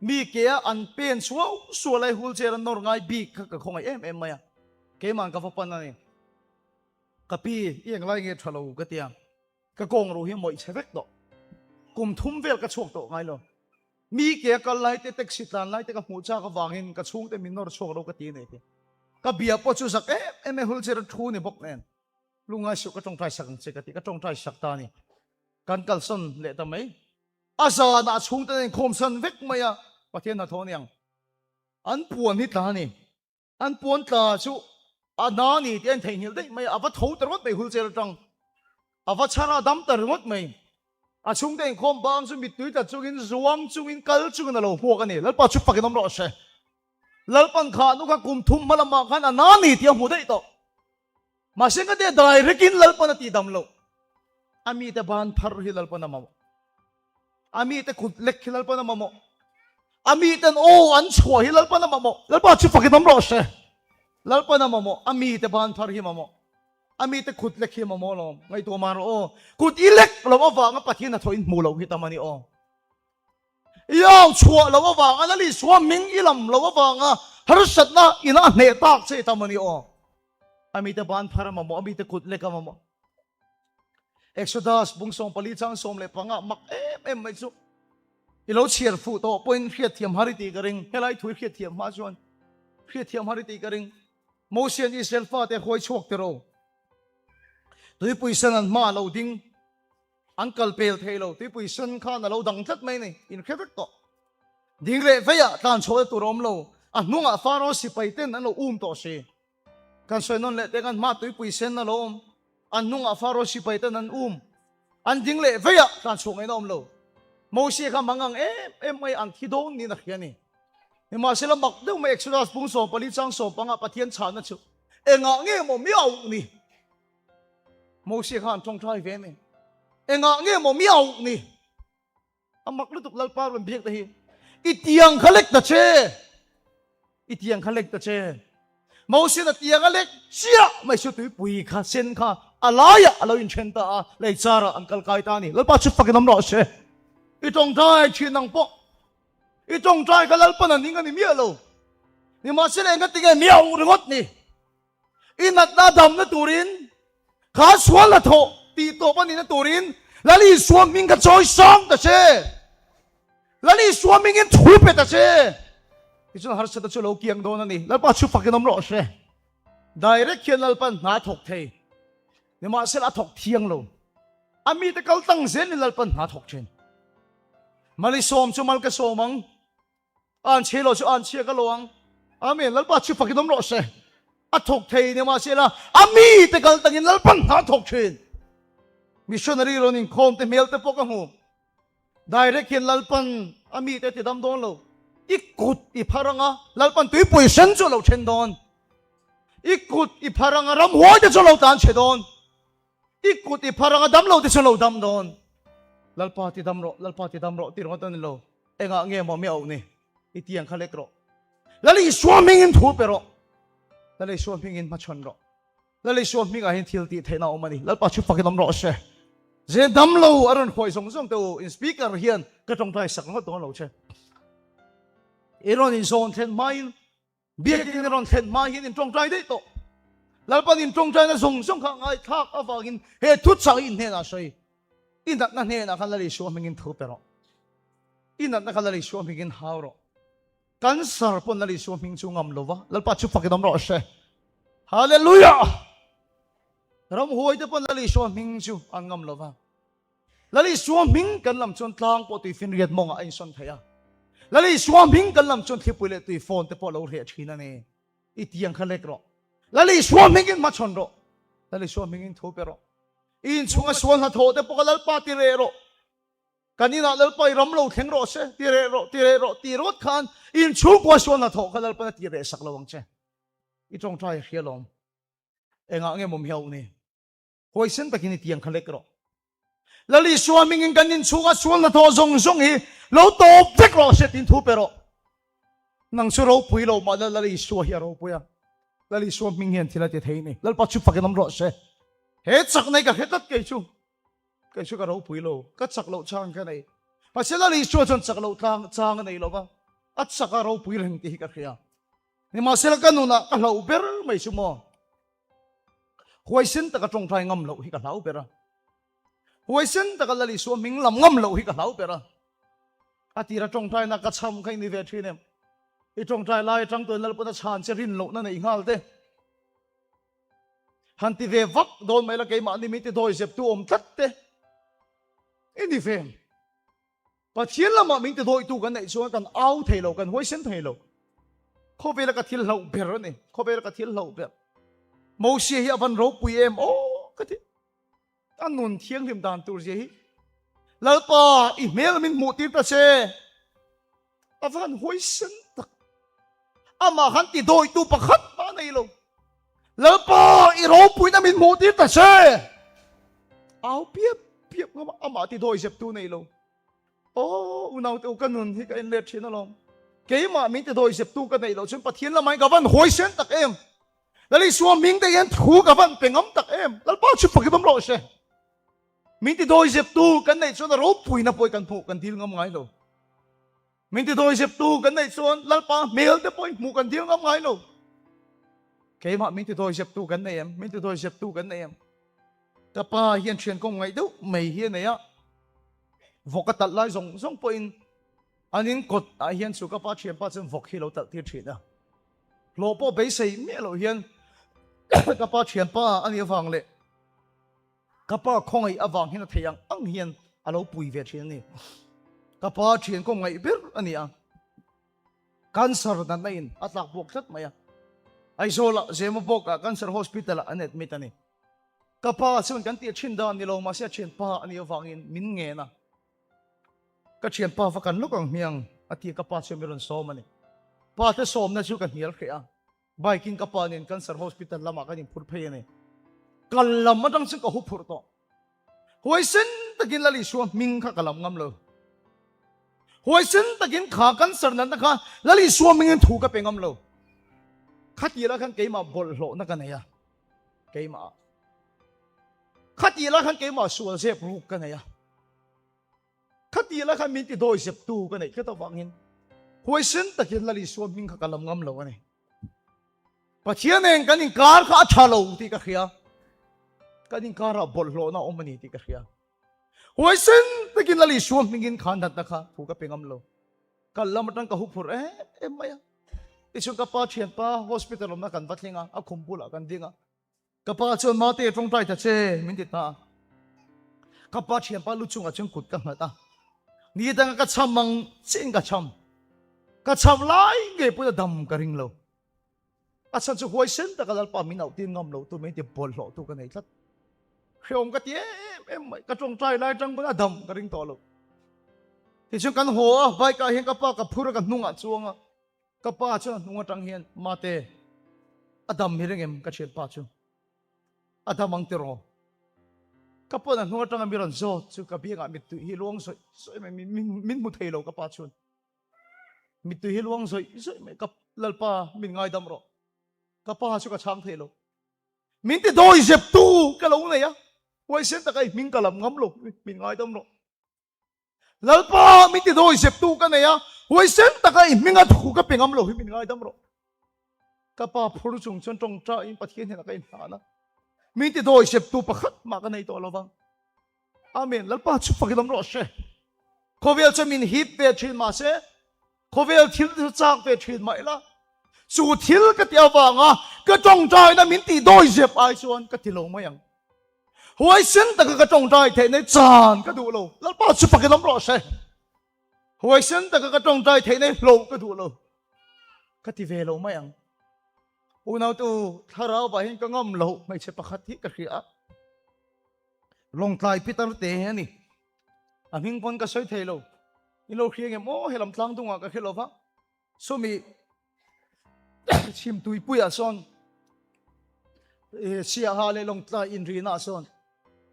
Mi ke a an pen suau suau lai wheelchair a nawr ngai bik kha ka khawngaih em em mai a. Keimah ka va pan a ni. Ka pi, i englai nge tha lo ka ti a. Ka kawng ro hi mawih chhe vek tawh. Kum thum vel ka chhuak tawh ngai lo. Mi ke a kal lai te, taxi tlan lai te ka hmuh chak avangin ka chhungte min nawr chhuak lo ka ti a ni ti. Ka bia pawh chu zak em em e wheelchair a thu ni bawk nen. Lungngai suh ka tawngtai sak ang che ka ti, ka tawngtai sak ta a ni. Kan kalsan leh ta mai. A zanah chhungte an inkhawmsan vek mai a, Pathian hnathawh a ni ang. An puan hi tla a ni. An puan tla chu a na a ni tih a intheihnghilh daih mai a, a va tho ta ringawt mai hulchair atang. A va chhar a, a dam ta ringawt mai. A chhungte inkhawm bang chu mittui tla chungin, zuang chungin, kal chungin a lo hmuak a ni. Lalpa chu fakin awm rawh se. Lalpan kha nu kha kum thum hma lamah khan a na a ni tih a hmu daih tawh. Mahse ka te dai rekin Lalpan a tihdam loh. A mite ban phar hi Lalpan a mamawh. A mite kut lek hi Lalpan a mamawh. A miten aw an chhuah hi Lalpan a mamawh. Lalpa chu fakin awm rawh se. Lalpan a mamawh. A mite ban phar hi mamawh. A mite kut lek hi mamawh alawm. Ngaihtuah mah rawh aw. Kut i lek loh avanga Pathian hnathawh in hmuh loh hi tam a ni aw. I au chhuah loh avanga Lal Isua hming i lam loh avanga harsatna ina a hneh tak che tam a ni aw. A mite ban phar a mamawh, a mite kut lek a mamawh. Exodus bung 14 chang 15 mak em em mai chu. I lo chhiar fuh tawh pawhin hriatthiam har i tih ka ring. Helai thu i hriatthiam hma chuan hriatthiam har i tih ka ring. Mosian Israel fate huai chhuak tiro. Tuipui sen an hma a lo ding. An kal pel thei lo, tuipui sen khan a lo dang tlat mai ni, in hre vek tawh. Ding leh veiah tlan chhuahna tur a awm lo, a hnungah Pharaoh sipai ten an lo um tawh si. Kan sawi nawn leh teh khan hma tuipui sen a lo awm, a hnungah Pharaoh sipai ten an um. An ding leh veiah tlan chhuah ngaihna a awm lo. Moses kha mangang em em mai an thi dawn niin a hria a ni. Nimahsela mak deuh mai Exodus pung 14 chang 15 Pathian chhahna chu engah nge maw miau ni? Moses khan tawngtai ve ni. Engah nge maw miau ni? A mak lutuk Lalpa rawn biak te hi. I tiang kha lek ta che. I tiang kha lek ta che. Moses a tiang a lek chiah mai chu tuipui kha sen kha a laiah a lo inthen ta a, lei charah an kal kai ta a ni. Lalpa chu fakin awm rawh se. I tawngtai thin ang pawh. I tawngtai kha Lalpan a ning a ni miah lo. Nimahsela engatinge miau ringawt ni? I natna damna turin, kha sual la thawh tih tawp a nihna turin Lal Isua hming kha chawi sang ta che. Lal Isua hmingin thu pe ta che. Tichuan harsatna chu lo kiang dawn a ni. Lalpa chu fakin awm rawh se. Direct hian Lalpan hna a thawk thei. Nimahsela a thawk thiang lo. A mite kal tang zelin Lalpan hna a thawk thin. Mal i sawm chu mal ka sawm ang. An chhe lo chu an chhia ka lo ang. Amen. Lalpa chu fakin awm rawh se. A thawk thei nimahsela a mite kal tangin Lalpan hna a thawk thin. Missionary rawn inkhawm te hmel te pawh ka hmu. Direct hian Lalpan a mite a ti dam dawn lo. I kut i phar anga Lalpan tuipui sen chu a lo then dawn. I kut i phar anga ramhuai te chu a lo tlan chhe dawn. I kut i phar anga damlo te chu lo dam dawn. Lalpa ti dam rawh, Lalpa ti dam rawh ti ringawt a ni lo. Engah nge maw mi auh ni? I tiang kha lek rawh. Lal Isua hmingin thu pe rawh. Lal Isua hmingin hmachhawn rawh. Lal Isua hmingah hian thil tih theihna a awm a ni. Lalpa chu fakin awm rawh se. Ze damlo a rawn huai zawng zawng te u, in speaker hian ka tawngtai sak ngawt dawn lo che. I rawn inzawn thlen hmain Biakin i rawn thlen hma hian in tawngtai daih tawh. Lalpan in tawngtaina zawng zawng kha ngaithlak avangin he thuchah hi in hnenah sawi. I natna hnenah khan Lal Isua hmingin thu pe rawh. I natna kha Lal Isua hmingin hau rawh. Cancer pawn Lal Isua hming chu ngam lova Lalpa chu fakin awm rawh se. Hallelujah! Ramhuai te pawn Lal Isua hming chu an ngam lova. Lal Isua hming kan lam chuan tlang pawh tuifinriat mawngah a insawn thei a. Lal Isua hming kan lam chuan thlipui leh tuifawn te pawh a lo hreh thin a ni. I tiang kha lek rawh. Lal Isua hmingin hmachhawn rawh. Lal Isua hmingin thu pe rawh. I inchhunga sual hnathawh te pawh kha Lalpa ti reh rawh. Kan inah Lalpa i ram lo thleng rawh se, ti reh rawh, ti reh rawh ti rawt khan inchhungkua sual hnathawh kha Lalpan a ti reh sak lo ang che. I tawngtai a hria lawm. Engah nge mawm hiau ni? Huaisen takin i tiang kha lek rawh. Lal Isua hmingin kan inchhunga sual hnathawh zawng zawng hi lo tawp vek rawh se tiin thu pe rawh. Nang chu ropui lo mah la Lal Isua hi a ropui a. Lal Isua hming hian thil a ti thei ni. Lalpa chu fakin awm rawh se. He chakna hi ka hre tlat kei chu. Kei chu ka ropui lo. Ka chak loh chang ka nei. Mahse Lal Isua chuan chak loh tlang chang a nei lo va. A chak a ropui reng tih hi ka hria. Nimahsela ka nunah ka hlauh ber mai chu maw. Huaisen taka tawngtai ngam loh hi ka hlau ber a. Huaisen taka Lal Isua hming lam ngam loh hi ka hlau ber a. A tira tawngtaina ka cham kha i ni ve thin em? I tawngtai lai atang tuin Lalpuna chhan che rin lohna nei nghal te. Han ti ve vak dawn mai la keimahni min ti dawi zep tu awm tlat te. I ni ve em? Pathian lamah min ti dawitu kan neih chuan kan au thei lo, kan huaisen thei lo. Khawvela ka thil hlauh ber a ni. Khawvela ka thil hlauh ber. Mosia hi a van ropui em aw ka ti. A nun thianghlim dan tur zia hi. Lalpa, i hmel min hmuh tir ta che. A van huaisen tak. Amah khan ti dawitu pakhat mah a nei lo. Lalpa, i ropuina min hmuh tir ta che. Au piap piap ngam a, amah ti dawi zeptu nei lo. Aw, unaute u, ka nun hi ka en let thin alawm. Keimah min ti dawi zeptu ka neih loh chuan Pathian lamah hian ka van huaisen tak em. Lal Isua hming te hian thu ka van pe ngam tak em. Lalpa chu fakin awm rawh se. Min ti dawi zeptu kan neih chuan a ropuina pawh kan hmuh kan dil ngam ngai lo. Min ti dawi zeptu kan neih chuan Lalpa hmel te pawh hmuh kan dil ngam ngai lo. Keimah min ti dawi zeptu kan nei em? Min ti dawi zeptu kan nei em? Ka pa hian thian kawng ngaih deuh mai hi a nei a. Vawk a talh lai zawng zawng pawhin an in kawt ah hian chu ka pa thianpa chuan vawk hi lo talh tir thin a. Hlawh pawh beisei miah loh hian ka pa thianpa a nih avang leh Ka pa khawngaih avang hian a thei ang ang hian a lo pui ve thin a ni. Ka pa thian kawm ngaih ber a ni a. Cancer natna in a tlak buak tlat mai a. Aizawlah Zemabawkah Cancer Hospital ah an admit a ni. Ka pa chuan kan tih thin dan ni lo mahse a thianpa a nih avangin min ngen a. Ka thianpa va kan lawk ang hmiang a ti a ka pa chuan min rawn sawm a ni. Pa te sawmna chu ka hnial hreh a. Bike in ka pa nen Cancer Hospital lamah kan inphur phei a ni. Kal lam atang chuan ka hu phurh tawh. Huaisen takin Lal Isua hming kha ka lam ngam lo. Huaisen takin kha cancer natna kha Lal Isua hmingin thu ka pe ngam lo. Khatih lah khan keimah bawlhhlawhna ka nei a, keimah. Khatih lah khan keimah sual zep ruk ka nei a. Khatih la khan min ti dawi zeptu ka neih tlat avangin huaisen takin Lal Isua hming kha ka lam ngam lo a ni. Pathian eng kan inkar kha a tha lo tih ka hria. Kan inkarah bawlhhlawhna a awm a ni tih ka hria. Huaisen takin Lal Isua hmingin kha natna kha thu ka pe ngam lo. Kal lam atang ka huphurh em em mai a. Tichuan ka pa thianpa hospital awmna kan va thleng a, a khum bulah kan ding a. Ka pa chuan Mate tawngtai ta che min ti ta a. Ka pa thianpa lu chungah chuan kut ka nghat a. Ni danga ka cham ang chiin ka cham. Ka cham lai ngei pawhin a dam ka ring lo. A chhan chu huaisen taka Lalpa min auh tir ngam lo tu min ti bawlhhlawh tu ka nei tlat. Hreawm ka ti em em mai, ka tawngtai lai atang pawn a dam ka ring tawh lo. Tichuan kan haw a, bike ah hian ka pa ka phur a ka hnungah chuang a, ka pa chuan a hnung atang hian Mate, a dam hi reng em ka thianpa chu? A dam ang tiraw? Ka pawn a hnung atanga mi rawn zawt chu ka biangah mittui hi luang zawih zawih mai, min hmu thei lo ka pa chuan. Mittui hi luang zawih zawih mai, ka Lalpa min ngaidam rawh. Ka pa chu ka chhang thei lo. Min ti dawi zep tu ka lo nei a, huaisen taka i hming ka lam ngam lo, min ngaidam rawh. Lalpa min ti dawi zep tu ka nei a, huaisen taka i hminga thu ka pe ngam lo hi min ngaidam rawh. Ka pa phur chung chuan tawngtain Pathian hnenah ka inhlan a, min ti dawi zep tu pakhat mah ka nei tawh lo vang. Amen. Lalpa chu fakin awm rawh se. Khawvel chuan min hip ve thin mah se, khawvel thil chu chak ve thin mah ila, chu thil ka ti avanga ka tawngtaina min tih dawi zep ai chuan ka ti lo mai ang. Huaisen taka ka tawngtai theih nei chan ka duh lo. Lalpa chu fakin awm rawh se. Huaisen taka ka tawngtai theih nei hloh ka duh lo. Ka ti ve lo mai ang. Unautu thlarau vah hian ka ngam loh hmeichhe pakhat hi ka hria a. Lawngtlai Peter te a ni. A hming pawn ka sawi thei lo. In lo hria ngem aw helam tlang dungah ka hre lo va. Sawmi chhim tuipuiah sawn Siaha leh Lawngtlai inrinah sawn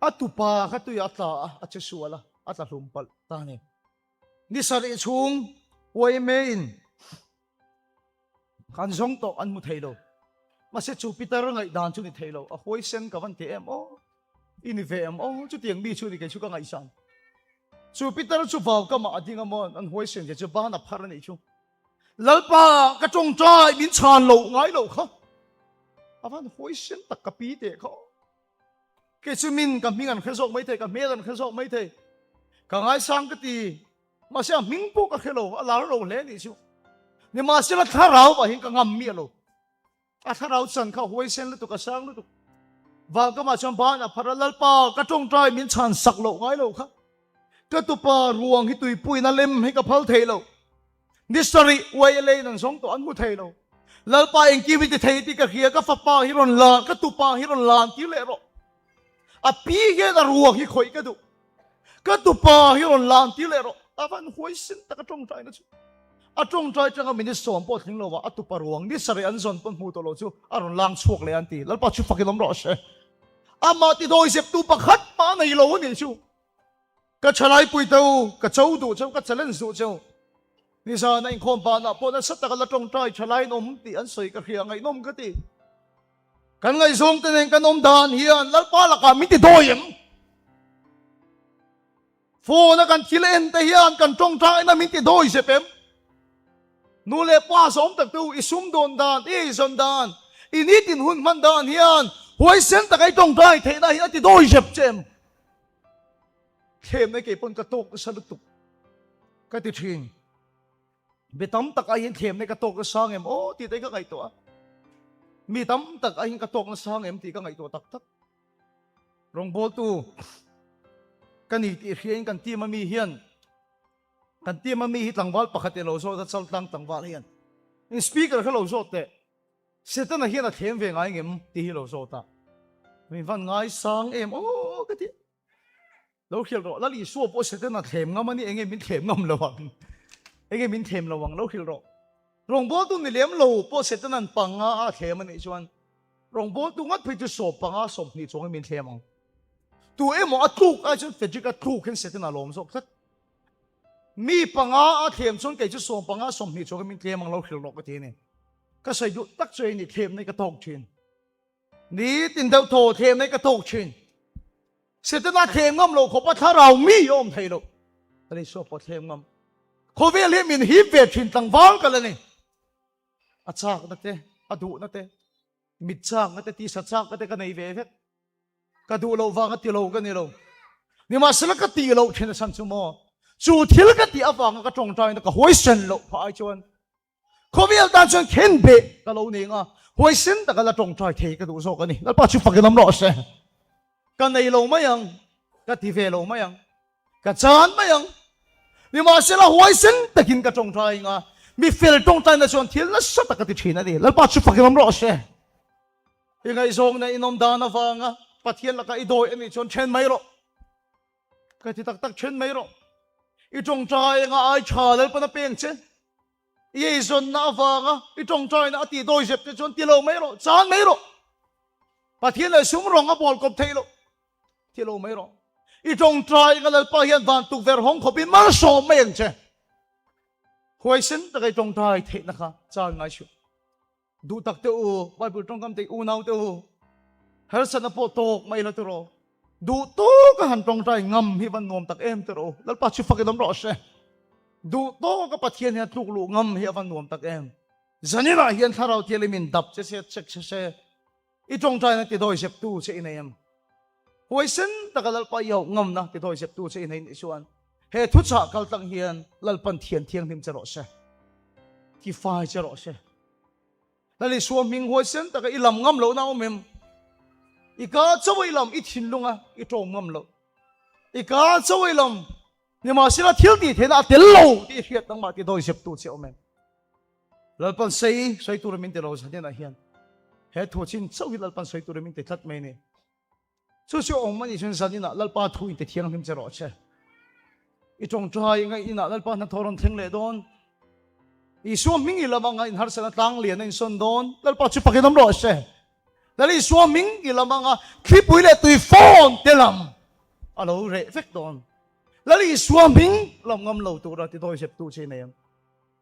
a tupa kha tuiah a tla a, a che sual a, a tla hlum palh ta a ni. Ni sarih chhung YMA in Kan zawng tawh an hmu thei lo. Mahse chu Peter ngaihdan chu ni thei lo. A huaisen ka van ti em aw. I ni ve em aw. Chutiang mi chu ni kei chu ka ngaihsan. Chu Peter chu vau kamah a ding a maw an huaisen zia chu ban a phar a nih chu. Lalpa ka tawngtai min chhan loh ngai loh kha. A van huaisen tak ka pi teh kha aw. Kei chu min ka hming an hre zawk mai thei, ka hmel an hre zawk mai thei. Ka ngaisang ka ti. Mahse a hming pawh ka hre lo, a lar lo hle nih chu. Nimahsela thlarau ah hian ka ngam miah lo. A thlarau chan kha huaisen lutuk, a sang lutuk. Vankamah chuan ban a phar a, Lalpa, ka tawngtai min chhan sak loh ngai lo kha. Ka tupa ruang hi tuipuiin a lem hi ka phal thei lo. Ni sarih YLA in an zawng tawh an hmu thei lo. Lalpa engkim hi ti thei tih ka hria, ka fapa hi rawn lan, ka tupa hi rawn lan tir leh rawh. A pi hian a ruang hi khawih ka duh. Ka tupa hi rawn lan tir leh rawh. A van huaisin tak a tawngtaina chu. A tawngtai tanga minute sawm pawh tling lo va, a tupa ruang ni sarih an zawn pawn hmu tawh lo chu a rawn lang chhuak leh an ti. Lalpa chu fakin awm rawh se. Amah ti dawi zeptu pakhat mah a nei lo a nih chu. Ka thalai pui te u, ka cho duh cheu, ka challenge duh cheu. Nizan a inkhawm banah pawh nasa taka la tawngtai thalaiin awm tih an sawi ka hria, ngaihnawm ka ti. Kan ngaihzawng te nen kan awm dan hian Lalpa lakah min ti dawi em? Phone a kan thil en te hian kan tawngtaina min ti dawi zep em? Nu leh pa zawm tak te u, i sumdawn dan, i eizawn dan, i nitin hun hman dan hian huaisen taka i tawngtai theihna hi a ti dawi zep che em? Thlemna kei pawn ka tawk nasa lutuk ka ti thin. Mi tam tak aiin thlemna ka tawk nasa ngem aw tih te ka ngaihtuah a. Mi tam tak aiin ka tawk nasa ngem tih ka ngaihtuah tak tak. Rawngbawltu ka ni tih hriain kan team a mi hian kan team a mi hi tlangval pakhat i lo zawt a chaltlang tlangval hian in speaker kha lo zawt teh. Setana hian a thlem ve ngai ngem tih hi lo zawt a, min van ngaisang em aw ka ti. Lo hrilh rawh, Lal Isua pawh Setana thlem ngam a ni, enge min thlem ngam lo ang, enge min thlem lo ang, lo hrilh rawh. Rawngbawltu ni lem lo pawh Setana'n panga a thlem a nih chuan rawngbawltu ngat phei chu sawm panga 20 chuangin min thlem ang. Tu emaw a tluk ai chuan Frederick a tluk hian Setana lawm zawk tlat. Mi panga a thlem chuan kei chu sawm panga 20 chuangin min tlem ang lo hrilh rawh ka ti a ni. Ka sawi duh tak chu ei ni thlem nei ka tawk thin. Ni tin deuh thaw thlem nei ka tawk thin. Setana thlem ngam lo khawpa thlarau mi a awm thei lo. Ka lei suak pawh thlem ngam. Khawvel hi min hip ve thin tlangval ka la ni. A chakna te, a duhna te, mit chakna te, tisa chakna te ka nei ve vek. Ka duh loh vanga ti lo ka ni lo. Nimahsela ka tih loh thin a chhan chu maw? Chu thil ka tih avanga ka tawngtaina ka huaisen loh phah ai chuan khawvel tan chuan khen beh ka lo ning a, huaisen taka la tawngtai thei ka duh zawk a ni. Lalpa chu fakin awm rawh se. Ka nei lo mai ang, ka ti ve lo mai ang, ka chan mai ang. Nimahsela huaisen takin ka tawngtai ing a. Mi fel tawngtaina chuan thil nasa tak a ti thin a ni. Lalpa chu fakin awm rawh se. I ngaihzawngna inawm dan avanga Pathian lakah i dawi a nih chuan then mai rawh. Ka ti tak tak then mai rawh. I tawngtai anga ai tha Lalpan a peng che. I eizawnna avanga i tawngtaina a tih dawi zep te chuan ti lo mai rawh, chan mai rawh. Pathian leh sum rawng a bawl kawp theih loh. Ti lo mai rawh. I tawngtai anga Lalpa hian van tukverh hawng khawpin malsawm mai ang che. Huaisen taka i tawngtai theihna kha chan ngai suh. Duh tak teh u, Bible tawngkam te unau teh u, harsatna pawh tawk mai la tiraw. Duh tawka han tawngtai ngam hi van nuam tak em tiraw. Lalpa chu fakin awm rawh se. Duh tawka Pathian hian tluk luh ngam hi a van nuam tak em. Zaninah hian Thlarau Thianghlim in dap che se, check che se, i tawngtaina ti dawi zep tu che i nei em? Huaisen taka Lalpa i hauh ngamna ti dawi zep tu che i nei nih chuan he thuchah kal tlang hian Lalpan thian thianghlim che rawh se, ti fai che rawh se. Lal Isua hming huaisen taka i lam ngam lohna awm em? I ka chauh i lam i thinlunga i tawng ngam loh. I ka chauh i lam nimahsela thil tih theihna a tel lo tih i hriat nangmah ti dawi zep tu che awm em? Lalpan sei sawi tura min ti lo zaninah hian he thu chin chauh hi Lalpan sawi tura min ti tlat mai ni. Chu chu awm a nih chuan zaninah Lalpa thu in ti thianghlim che rawh che. I tawngtai ngaih inah Lalpa hnathawh rawn thleng leh dawn. Isua hming i lam anga inharsatna tlang lian a insawn dawn. Lalpa chu fakin awm rawh se. Lal Isua hming i lam anga thlipui leh tui fawn te lam a lo reh vek dawn. Lal Isua hming lam ngam lo tura ti dawi zep tu che i nei ang.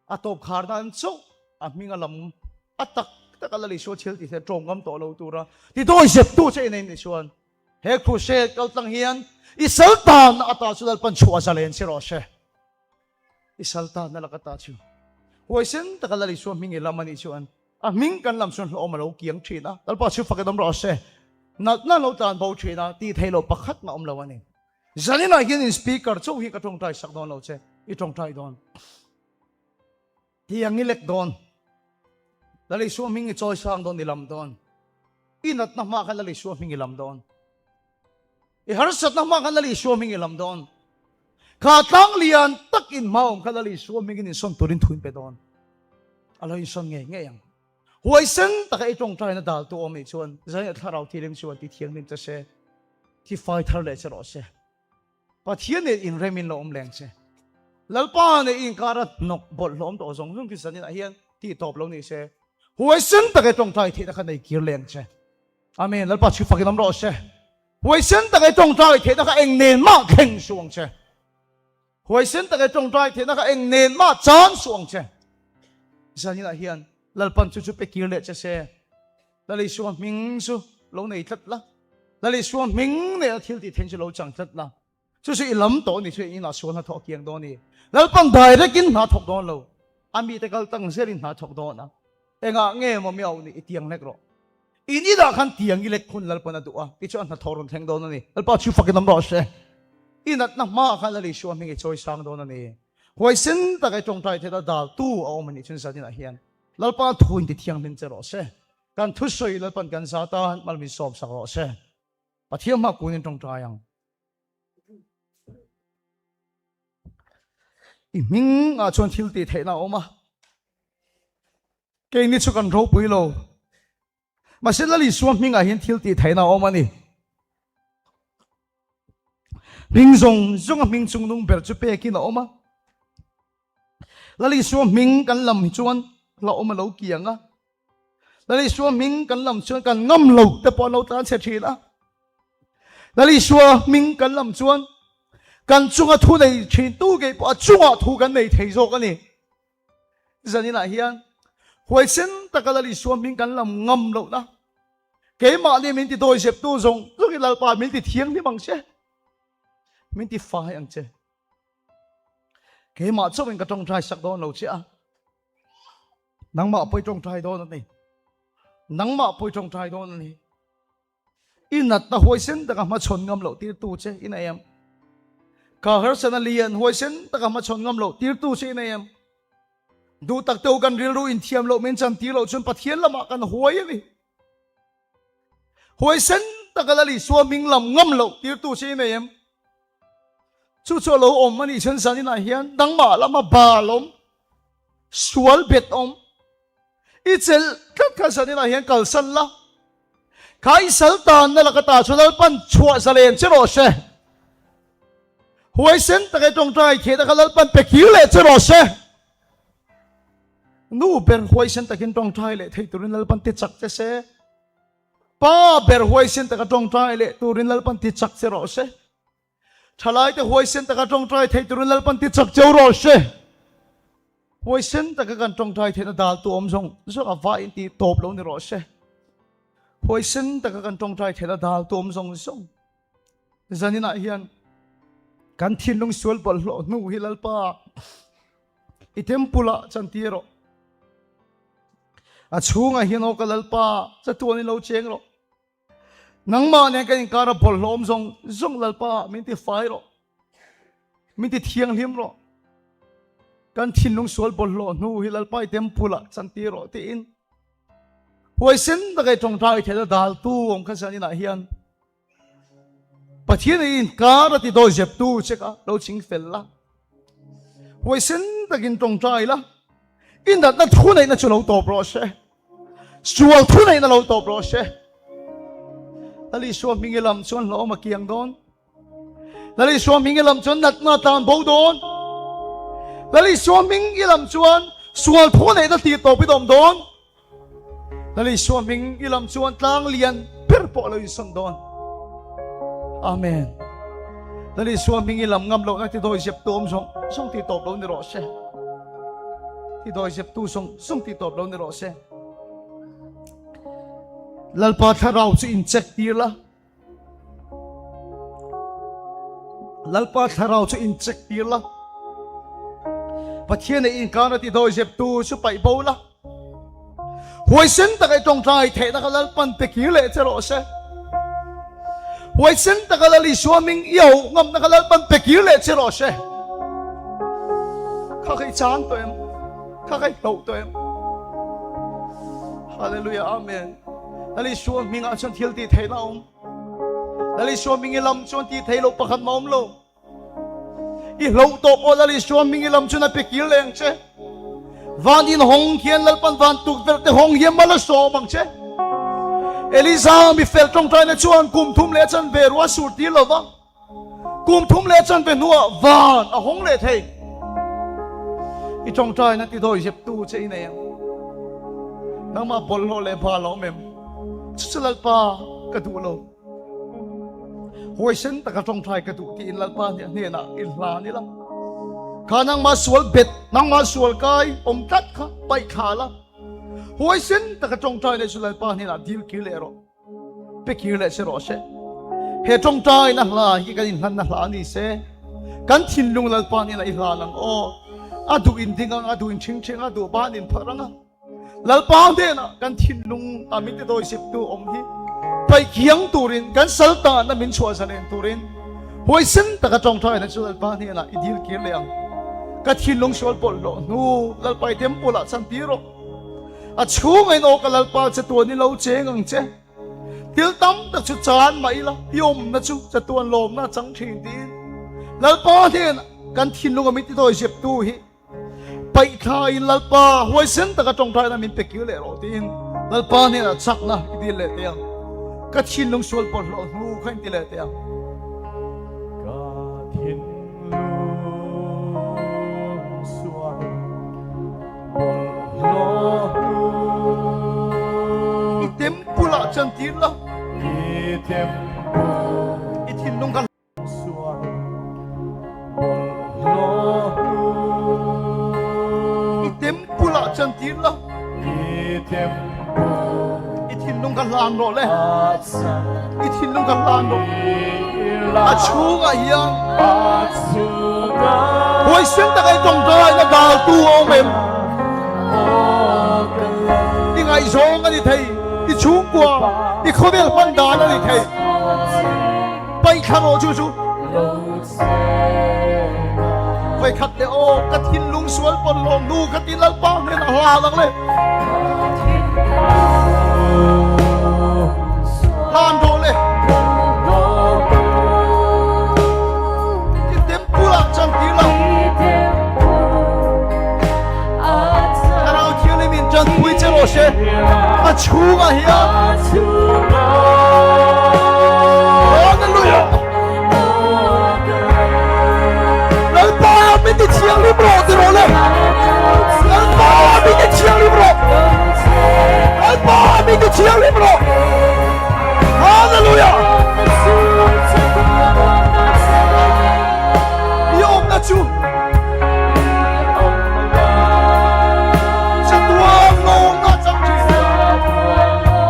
A tawp khar nan chauh a hming a lam a tak tak a Lal Isua thil tih hian tawng ngam tawh lo tura ti dawi zep tu che i nei nih chuan he crusade kal tlang hian i sal tanna ata chu Lalpan chhuah zalen che rawh se. I sal tanna lak ata chu huaisen taka Lal Isua hming i lam a nih chuan a hming kan lam chuan hlawm a lo kiang thin a, Lalpa chu fak in awm rawh se. Natna lo tlan bo thin a, tih theih loh pakhat mah awm lo a ni. Zaninah hian in speaker chauh hi ka tawngtai sak dawn lo che, i tawngtai dawn. Tiang i lek dawn. Lal Isua hming i chawi sang dawn i lam dawn. I natna hma khan Lal Isua hming i lam dawn. I harsatna hma khan Lal Isua hming i lam dawn. Kha tlang lian tak in hma awm kha Lal Isua hming in insawn turin thu in pe dawn. A lo insawn ngei ngei ang. Huaisen taka i tawngtaina dal tu awm nih chuan Zaina Thlarau Thianghlim chuan ti thianghlim che se, ti fai thar leh che rawh se. Pathian nen inrem in lo awm leng che. Lalpa nen inkar a hnawk bawlhhlawh awm tawh zawng zawng chu zaninah hian tih tawp lo ni se. Huaisen taka i tawngtai theihna kha nei kir leng che. Amen. Lalpa chhu fakin awm rawh se. Huaisen taka i tawngtai theihna kha eng nen mah thleng suh ang che. Huaisen taka i tawngtai theihna kha eng nen mah chan suh ang che. Zaninah hian Lalpan chu chu pe kir leh che se. Lal Isua hming chu lo nei tlat la. Lal Isua hming nena thil tih theih chu lo chang tlat la. Chu chu i lam tawh ni chu inah sual hna thawh a kiang dawn ni. Lalpan direct in hna thawk dawn lo. A mite kal tang zel in hna thawk dawn a. Engah nge maw mi auh ni i tiang hlek rawh. In inah khan tiang i lek hun Lalpan a duh a, tichuan hna thawh rawn thleng dawn a ni. Lalpa chu fakin awm rawh se. I natna hmaah khan Lal Isua hming i chawi sang dawn a ni. Huaisen taka i tawngtai theih a daltu a awm a nih chuan zaninah hian Lalpa thu in ti thianghlim che rawh se. Kan thusawi Lalpan kan za tan mal min sawm sak rawh se. Pathian hma kun in tawngtai ang. I hming ah chuan thil tih theihna a awm a. Keini chu kan ropui lo. Mahse Lal Isua hming ah hian thil tih theihna a awm a ni. Hming zawng zawng a hming chungnung ber chu pekin a awm a. Lal Isua hming kan lam hi chuan hlauhawm a lo kiang a. Lal Isua hming kan lam chuan kan ngam lo te pawh an lo tlan chhe thin a. Lal Isua hming kan lam chuan kan chunga thu nei thin tu ngei pawh a chungah thu kan nei thei zawk a ni. Zaninah hian huaisen taka Lal Isua hming kan lam ngam lohna keimahni min ti dawi zep tu zawng zawngin Lalpa min ti thianghlim ang che, min ti fai ang che. Keimah chauhin ka tawngtai sak dawn lo che a. Nangmah pawh i tawngtai dawn a ni. Nangmah pawh i tawngtai dawn a ni. I natna huaisen taka hmachhawn ngam loh tirtu che i nei em? Ka harsatna lian huaisen taka hmachhawn ngam loh tirtu che i nei em? Duh tak teu kan rilru inthiam loh min chan tir loh chuan Pathian lamah kan huai a ni. Huaisen taka Lal Isua hming lam ngam loh tirtu che i nei em? Chu chu a lo awm a nih chuan zaninah hian nangmah lama bal awm. Sual bet awm. I chelh tlat kha zaninah hian kalsan la. Kha i sal tanna laka ta chu Lalpan chhuah zalen che rawh se. Huaisen taka i tawngtai theihna kha Lalpan pe kir leh che rawh se. Nu ber huaisen takin tawngtai leh thei turin Lalpan ti chak che se. Pa ber huaisen taka tawngtai leh turin Lalpan ti chak che rawh se. Thalaite huaisen taka tawngtai thei turin Lalpan ti chak cheu rawh se. Huaisen taka kan tawngtai theihna daltu awm zawng zawng a vai in tih tawp lo ni rawh se. Huaisen taka kan tawngtai theihna daltu awm zawng zawng zaninah hian kan thinlung sual bawlhhlawh hnu hi Lalpa i temple ah chantir rawh. A chhungah hian aw ka Lalpa chatuan in lo cheng rawh. Nangmah nen kan inkar a bawlhhlawm zawng zawng Lalpa min ti fai rawh. Min ti thianghlim rawh. Kan thinlung sual bawlhhlawh hnu hi Lalpa i temple ah chantir rawh tiin huaisen taka i tawngtai theihna daltu awm kha zan inah hian Pathian i inkar a ti dawi zeptu che kha lo ching fel la. Huaisen takin tawngtai la. I natna thu neihna chu lo tawp rawh se. Sual thu neihna lo tawp rawh se. Lal Isua hming i lam chuan hlawm a kiang dawn. Lal Isua hming i lam chuan natna a tlan bo dawn. Lal Isua hming i lam chuan sual thu neihna tih tawp i dawm dawn. Lal Isua hming i lam chuan tlang lian ber pawh a lo insawn dawn. Amen. Lal Isua hming i lam ngam lohna ti dawi zep tu awm zawng zawng tih tawp lo ni rawh se. Ti dawi zep tu zawng zawng tih tawp lo ni rawh se. Lalpa thlarau chu in check tir la. Lalpa thlarau chu in check tir la. Pathian e inkar a ti dawi zep tu chu paih bo la. Huaisen taka i tawngtai theihna kha Lalpan pe kir leh che rawh se. Huaisen taka Lal Isua hming i auh ngamna kha Lalpan pe kir leh che rawh se. Kha kha i chang tawh em? Kha kha i hloh tawh em? Hallelujah, Amen. Lal Isua hmingah chuan thil tih theihna a awm. Lal Isua hming i lam chuan tih theih loh pakhat mah a awm lo. I hloh tawh pawh Lal Isua hming i lam chuan a pe kir leh ang che. Van in hawng hian Lalpan van tukverh te hawng hian mal a sawm ang che. Eliza mi fel tawngtaina chuan kum thum leh chanve ruah sur tir lo va. Kum thum leh chanve hnuah van a hawng leh thei. I tawngtaina ti dawi zeptu che i nei ang. Nangmah bawlhhlawh leh bal a awm em? Chu chu Lalpa ka duh lo. Huaisen taka tawngtai ka duh tiin Lalpa hnenah i hlan ila. Kha nangmah sual bet, nangmah sual kai awm tlat kha paih thla la. Huaisen taka tawngtai leh chu Lalpa hnenah dil kir leh rawh. Pe kir leh se rawh se. He tawngtaina hla hi kan inhlanna hla a ni se. Kan thinlung Lalpa hnenah i hlan ang aw. A duh in ding ang, a duh in ṭhingṭhing, a duh ban in pharh ang a. Lalpa hnenah kan thinlung a min tidawizeptu awm hi paihkiang turin kan sal tanna min chhuah zalen turin huaisen taka tawngtaina chu Lalpa hnenah i dil kir leh ang. Ka thinlung sual pawlh loh hnu Lalpa i temple ah chan tir rawh. A chhungah in aw ka Lalpa chatuan i lo cheng ang che. Thil tam tak chu chan mah ila i awmna chu chatuan lawmna a chang thin tiin Lalpa hnenah kan thinlung a min tidawizeptu hi Paihthlaiin Lalpa huaisen taka tawngtaina min pe kir leh rawh tiin Lalpa hnenah chakna i dil leh teh ang. Ka thinlung sual bawlhhlawh hnu kha in ti leh teh ang. Ka thinlung sual bawlhhlawh hnu. I temple ah chantir la. I temple. I thinlung kha. I temple ah chantir la. I thinlung ka hlan rawh le. I thinlung ka hlan rawh. A chhungah hian huaisen taka i tawngtai na daltu a awm em? I ngaihzawng a ni thei, i chhungkua, i khawvel hman dan a ni thei. Paihthla rawh chu chu. Vaikhat leh aw ka thinlung sual pawn lawm nu ka ti Lalpa hnen a hlan ang le. Hlan rawh le. I temple ah chan ti lo. rawh se a chhungah hian. Hallelujah! Lalpa min ti thianghlim rawh ti rawh le. Lalpa min ti thianghlim rawh. Lalpa min ti thianghlim rawh. Hallelujah! I awmna chu chatuan lawmna chang thin.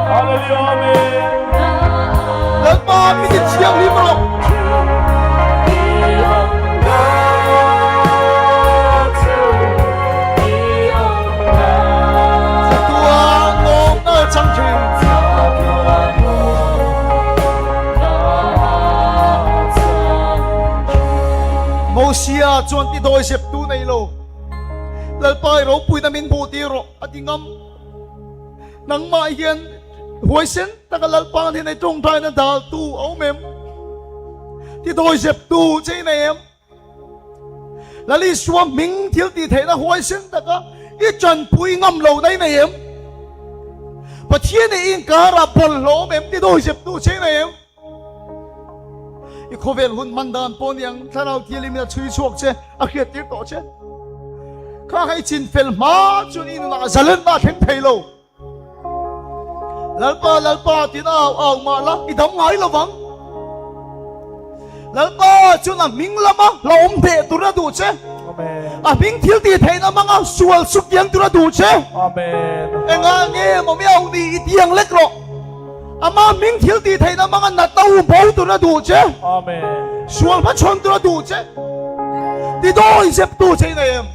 Hallelujah, Amen. Lalpa min ti thianghlim rawh. Chatuan lawmna chang thin. Mosia chuan ti dawi zep tu nei lo. Lalpa i ropuina min hmuh tir rawh a ti ngam. Nangmah hian huaisen taka Lalpa hnenah i tawngtaina dal tu a awm em? Ti dawi zep tu che i nei em? Lal Isua hming thil tih theihna huaisen taka i tanpui ngam lo na i nei em? Pathian i inkarah bawlhhlawh awm em? Ti dawi zep tu che i nei em? I khawvel hun hman dan pawh niang thlarau thianghlim in a chhui chhuak che, a hriat tir tawh che. Kha kha i chin fel hma chuan i nunah zalenna a thleng thei lo. Lalpa, Lalpa tiin a au au mah la, i dam ngai lo vang. Lalpa chuan a hming lama hlauhawm hneh tur a duh che. A hming thil tih theihna hmanga sual suk kiang tur a duh che. Engah nge maw mi au ni i tiang lek rawh. Ama hming thil tih theihna hmanga natna u bo tur a duh che. Sual hmachhawn tur a duh che. Ti dawi zep tu che i nei em?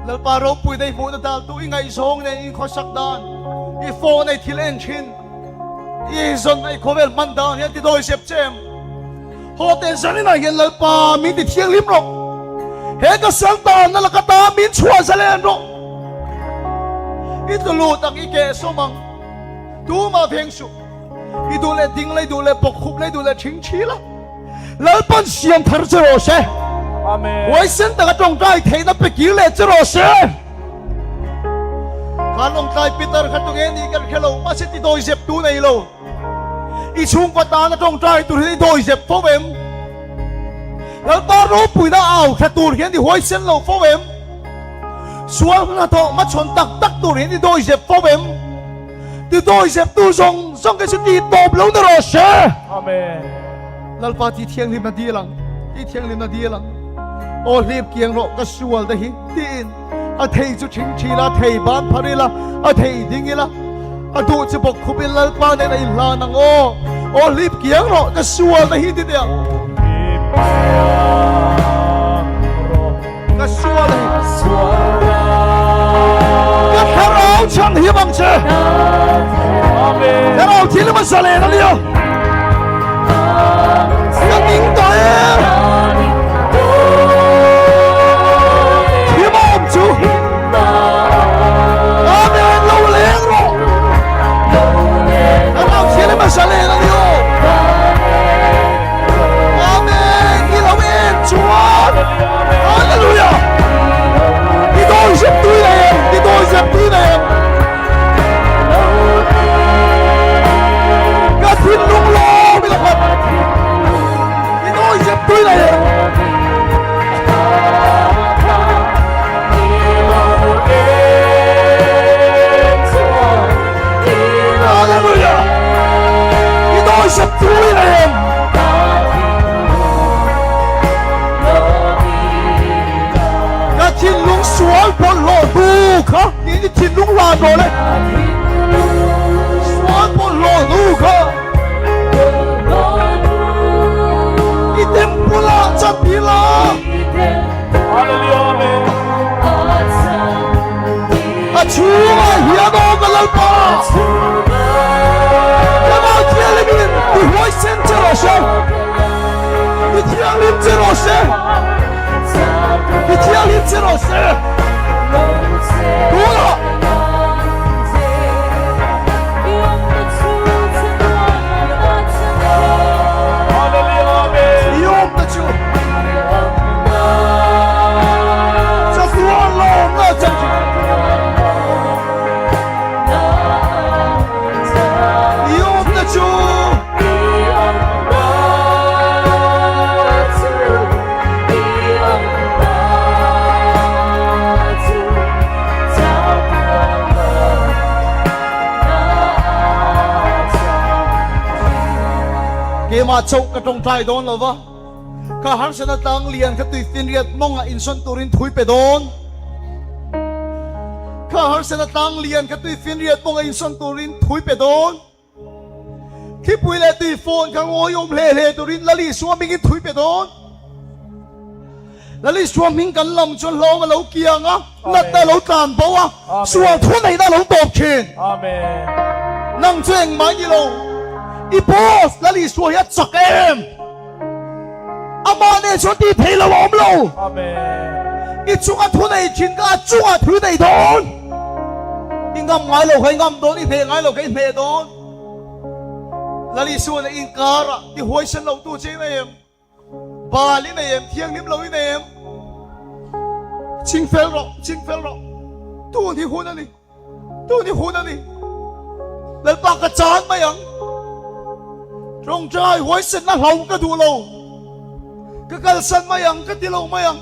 Lalpa ropui nei hmuhna dal tu i ngaihzawng nen in khawsak dan, i phone ei thil en thin, i zawn ei khawvel hman dan hian ti dawi zep che em? Haw teh zaninah hian Lalpa min ti thianghlim rawh. He ka sal tanna laka ta min chhuah zalen rawh. I tlu lut ang i keh sawm ang. Tumah veng suh. I duh leh ding la, i duh leh bawk khup la, i duh leh thing thi la. Lalpan siam thar che rawh se. Amen. Huaisen taka tawngtai theihna pe kir leh che rawh se. Khan lawngtlai Peter kha tunge nih kan hre lo, mahse ti dawi zep tu nei lo. I chhungkua tana tawngtai tur hian i dawi zep fo em? Lalpa ropuina au thla tur hian i huaisen lo fo em? Sual hnathawh hmachhawn tak tak tur hian i dawi zep fo em? Ti dawi zep tu zawng zawng te chu ti tawp lo ni rawh se. Amen. Lalpa ti thianghlim na dil ang, ti thianghlim na dil ang. Aw hlip kiang rawh ka sual te hi tiin a thei chu thing thi la, thei ban phar ila, a thei ding ila, a duh chu bawk khup in Lalpa nen a inhlan ang aw. Aw hlip kiang rawh ka sual te hi ti teh ang. Hlip kiang rawh. Ka sual hi. Ka thlarau chhan hi bang che. Amen. Thlarau thil hmasa len a nia. Ka ning tawh em. Thim a awm chu. Amen lo leng rawh. Thlarau thil hmasa len a nia. Amen. I lo en chuan. Hallelujah. Ti dawi zep tui nei em? Ti dawi zep tui nei em? Ka thinlung lawm i la khat. Ti dawi zep tui nei em? Hallelujah. Ti dawi zep tui nei em? Ka thinlung sual bawlhhlawh hnu kha tiin i thinlung ran rawh le. Sual bawlhhlawh hnu kha i temple ah chan ila. A chhungah hian aw ka Lalpa. Thlarau Thianghlimin i huaisen che rawh se. I thianghlim che rawh se. I thianghlim che rawh se. Tunah i awmna chu chatuan lawmna chan thin. Keimah chauh ka tawngtai dawn lo va, ka harsatna tlang lian kha tuifinriat mawngah insawn turin thui pe dawn. Ka harsatna tlang lian kha tuifinriat mawngah insawn turin thui pe dawn. Thipui leh tuifawn kha ngawiawm hle hle turin Lal Isua hmingin thui pe dawn. Lal Isua hming kan lam chuan hlawm a lo kiang a, natna a lo tlan bo a, sual thu neihna a lo tawp thin. Nang chu engmah i ni lo. I boss Lal Isua hi a chak em? Amah nen chuan tih theih lo a awm lo. I chunga thu nei thin kha a chungah thu nei dawn. I ngam ngai lo kha i ngam dawn, i hneh ngai lo kha i hneh dawn. Lal Isua nen inkarah ti huaisen lo tu che i nei em? Bal i nei em? Thianghlim lo i nei em? Chingfel rawh, chingfel rawh. Tun hi hun a ni. Tun hi hun a ni. Lalpa ka chan mai ang. Tawngtai huaisenna hlau ka duh lo. Ka kalsan mai ang ka ti lo mai ang.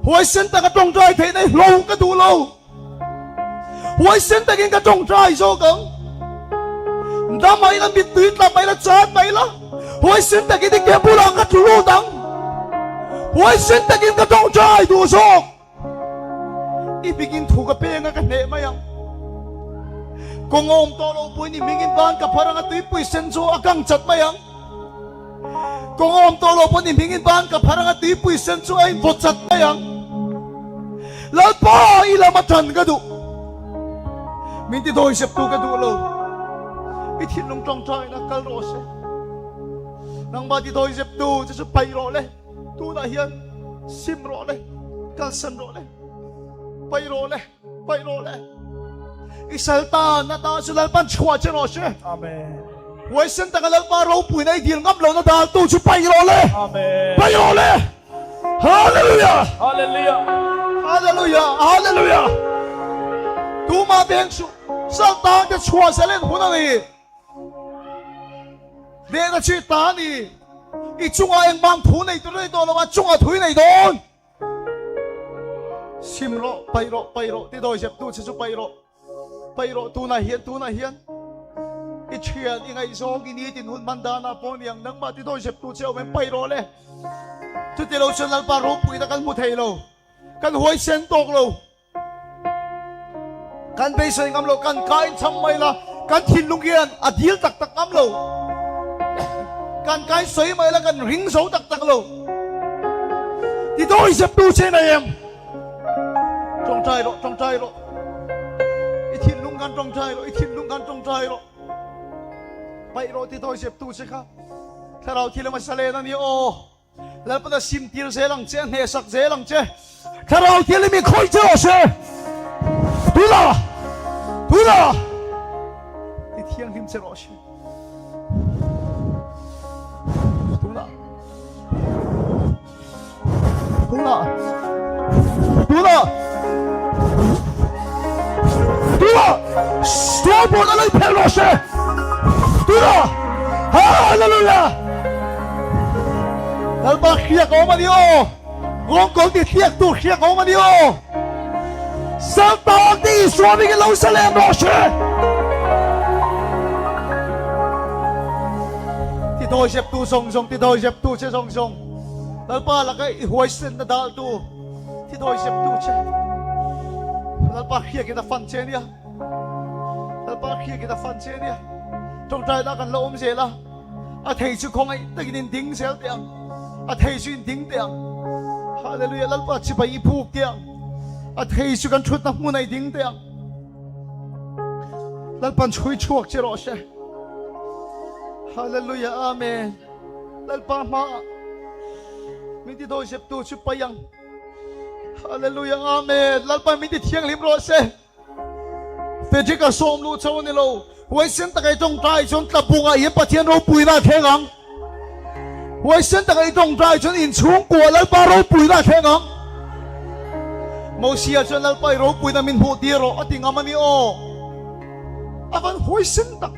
Huaisen taka tawngtai theihna hi hlau ka duh lo. Huaisen takin ka tawngtai zawk ang. Dam mai la, mittui tla mai la, chan mai la. Huaisen takin i ke bulah ka tlu lut ang. Huaisen takin ka tawngtai duh zawk. I hmingin thu ka peng a ka hneh mai ang. Kawng a awm tawh lo puiin i hmingin ban ka phar ang a tuipui sen chu a kang chat mai ang. Kawng a awm tawh lo pawn i hmingin ban ka phar ang a tuipui sen chu a invaw chat mai ang. Lalpa i lam a tan ka duh. Min ti dawi sep tu ka duh lo. I thinlung tawngtaina kal rawh se. Nangmah ti dawi sep tu che chu paih rawh le. Tunah hian sim rawh le, kalsan rawh le, paih rawh le, paih rawh le. I saltan ata chu Lalpan chhuah che rawh se. Amen. Huaisen taka Lalpa ropuina i dil ngam lohna daltu chu paih rawh le. Amen. Paih rawh le. Hallelujah. Hallelujah. Hallelujah. Hallelujah. Tumah veng suh. Saltan te chhuah zalen hun a ni. Hnehna chi ta a ni. I chungah engmang thu nei tur a ni tawh lo a, chungah thu i nei dawn. Sim rawh, paih rawh, paih rawh, ti dawi zep tu che chu paih rawh, paih rawh tunah hian, tunah hian. I thian, i ngaihzawng, i nitin hun hman danah pawh ni ang, nangmah ti dawi zep tu che awm em, paih rawh le. Chuti lo chuan Lalpa ropuina kan hmu thei lo, kan huaisen tawk lo. Kan beisei ngam lo, kan ka in cham mai la, kan thinlung hian a dil tak tak ngam lo. Kan ka in sawi mai la, kan ring zo tak tak lo. Ti dawi zep tu che nei em? Tawngtai rawh, tawngtai rawh. I thinlung kan tawngtai rawh, i thinlung kan tawngtai rawh. Paih rawh ti dawi zep tu che kha. Thlarau thil emaw salen a ni aw. Lalpan a sim tir zel ang che, a hnehsak zel ang che. Thlarau Thianghlim i khawih che rawh se. Tuna! Tuna! Ti thianghlim che rawh se. Tuna! Tuna! Tuna! Tuna! Sual pawh na lei phelh rawh se. Tuna! Hallelujah! Lalpa hriak a awm a ni aw. Rawngkawl ti hriak tur hriak a awm a ni aw. Saltan te Isua hmingin lo sa lem rawh se. Ti dawi zep tu zawng zawng, ti dawi zep tu che zawng zawng. Lalpa laka i huaisenna dal tu, ti dawi zep tu che. Lalpa hriakin a fan che nia. Lalpa hriakin a fan che nia. Tawngtaina kan la awm zel a. A thei chu khawngaih takin in ding zel teh ang. A thei chu in ding teh ang. Hallelujah Lalpa chibai i buk teh ang. A thei chu kan thutna hmun ah i ding teh ang. Lalpan chhui chhuak che rawh se. Hallelujah Amen. Lalpa hma ah min ti dawi zep tu chu pai ang. Hallelujah Amen. Lalpa min ti thianghlim rawh se. Frederick a sawm luh chauh a ni lo. Huaisen taka i tawngtai chuan tlabungah hian Pathian ropuina a thleng ang. Huaisen taka i tawngtai chuan inchhungkua Lalpa ropuina a thleng ang. Mosia chuan Lalpa i ropuina min hmuh tir rawh a ti ngam a ni aw. A van huaisen tak.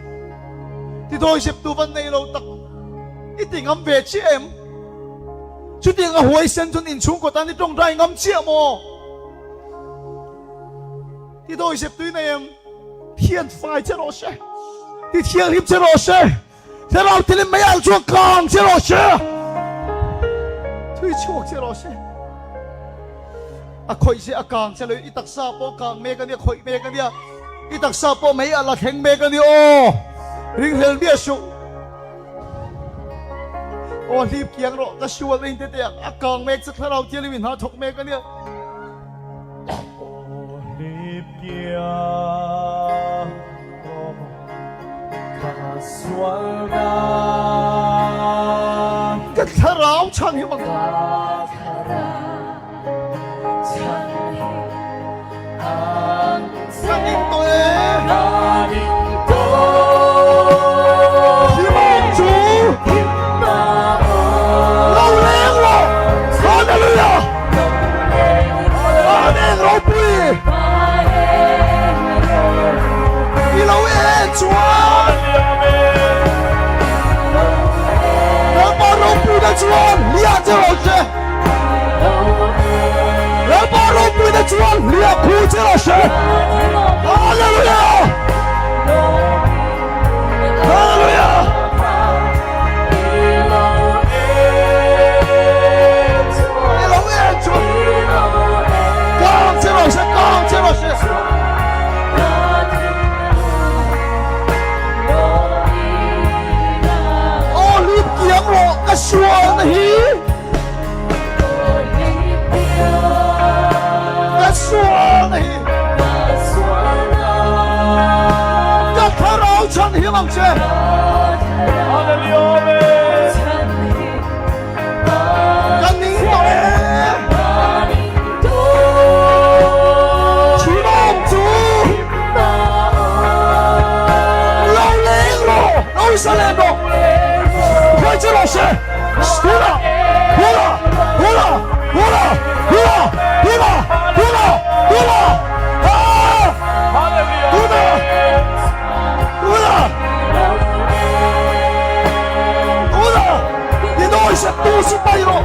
Ti dawi zeptu van nei lo tak. I ti ngam ve chiah em? Chutiang a huaisen chuan inchhungkua tan i tawngtai ngam chiah maw? Ti dawi zep tui nei em? Thian fai che rawh se. Ti thianghlim che rawh se. Thlarau thilin mei alh chuan kang che rawh se. Thui chhuak che rawh se. A khawih che a kang che lo i taksa pawh kang mek a nia khawih mek a nia. I taksa pawh mei alh a thleng mek a nia aw. Ringhlel miah suh. Aw hlip kiang rawh ka sual na inte te a kang mek che thlarau thianghlim in hna thawk mek a nia. Aw hlip kiang rawh ka sual na. Ka thlarau chhan hi mang. Ka thlarau chhan hi ang che. Ka ning tawh e. Ka ning tawh. Hlimawm chu. Hlimna aw. Lo leng rawh. Hallelujah. Lo leng rawh. Amen ropui. Amen ropui. I lo en chuan. Amen. Lalpa ropuina chuan hliah che rawh se. Lalpa ropuina chuan hliah khu che rawh se. Hallelujah! Hallelujah! I lo en chuan kang che rawh se, kang che rawh se. Aw hlip kiang rawh ka sualna hi. Ka sualna hi. Ka thlarau chhan him ang che. Ka ning tawh e. Chimawm chu lo leng rawh, lo zalen rawh. Khawi chu rawh se. Hula, hula, hula, hula, hula, hula, hula, hula. Ah! Hula, hula, hula. I nawi se tu si pai rawh.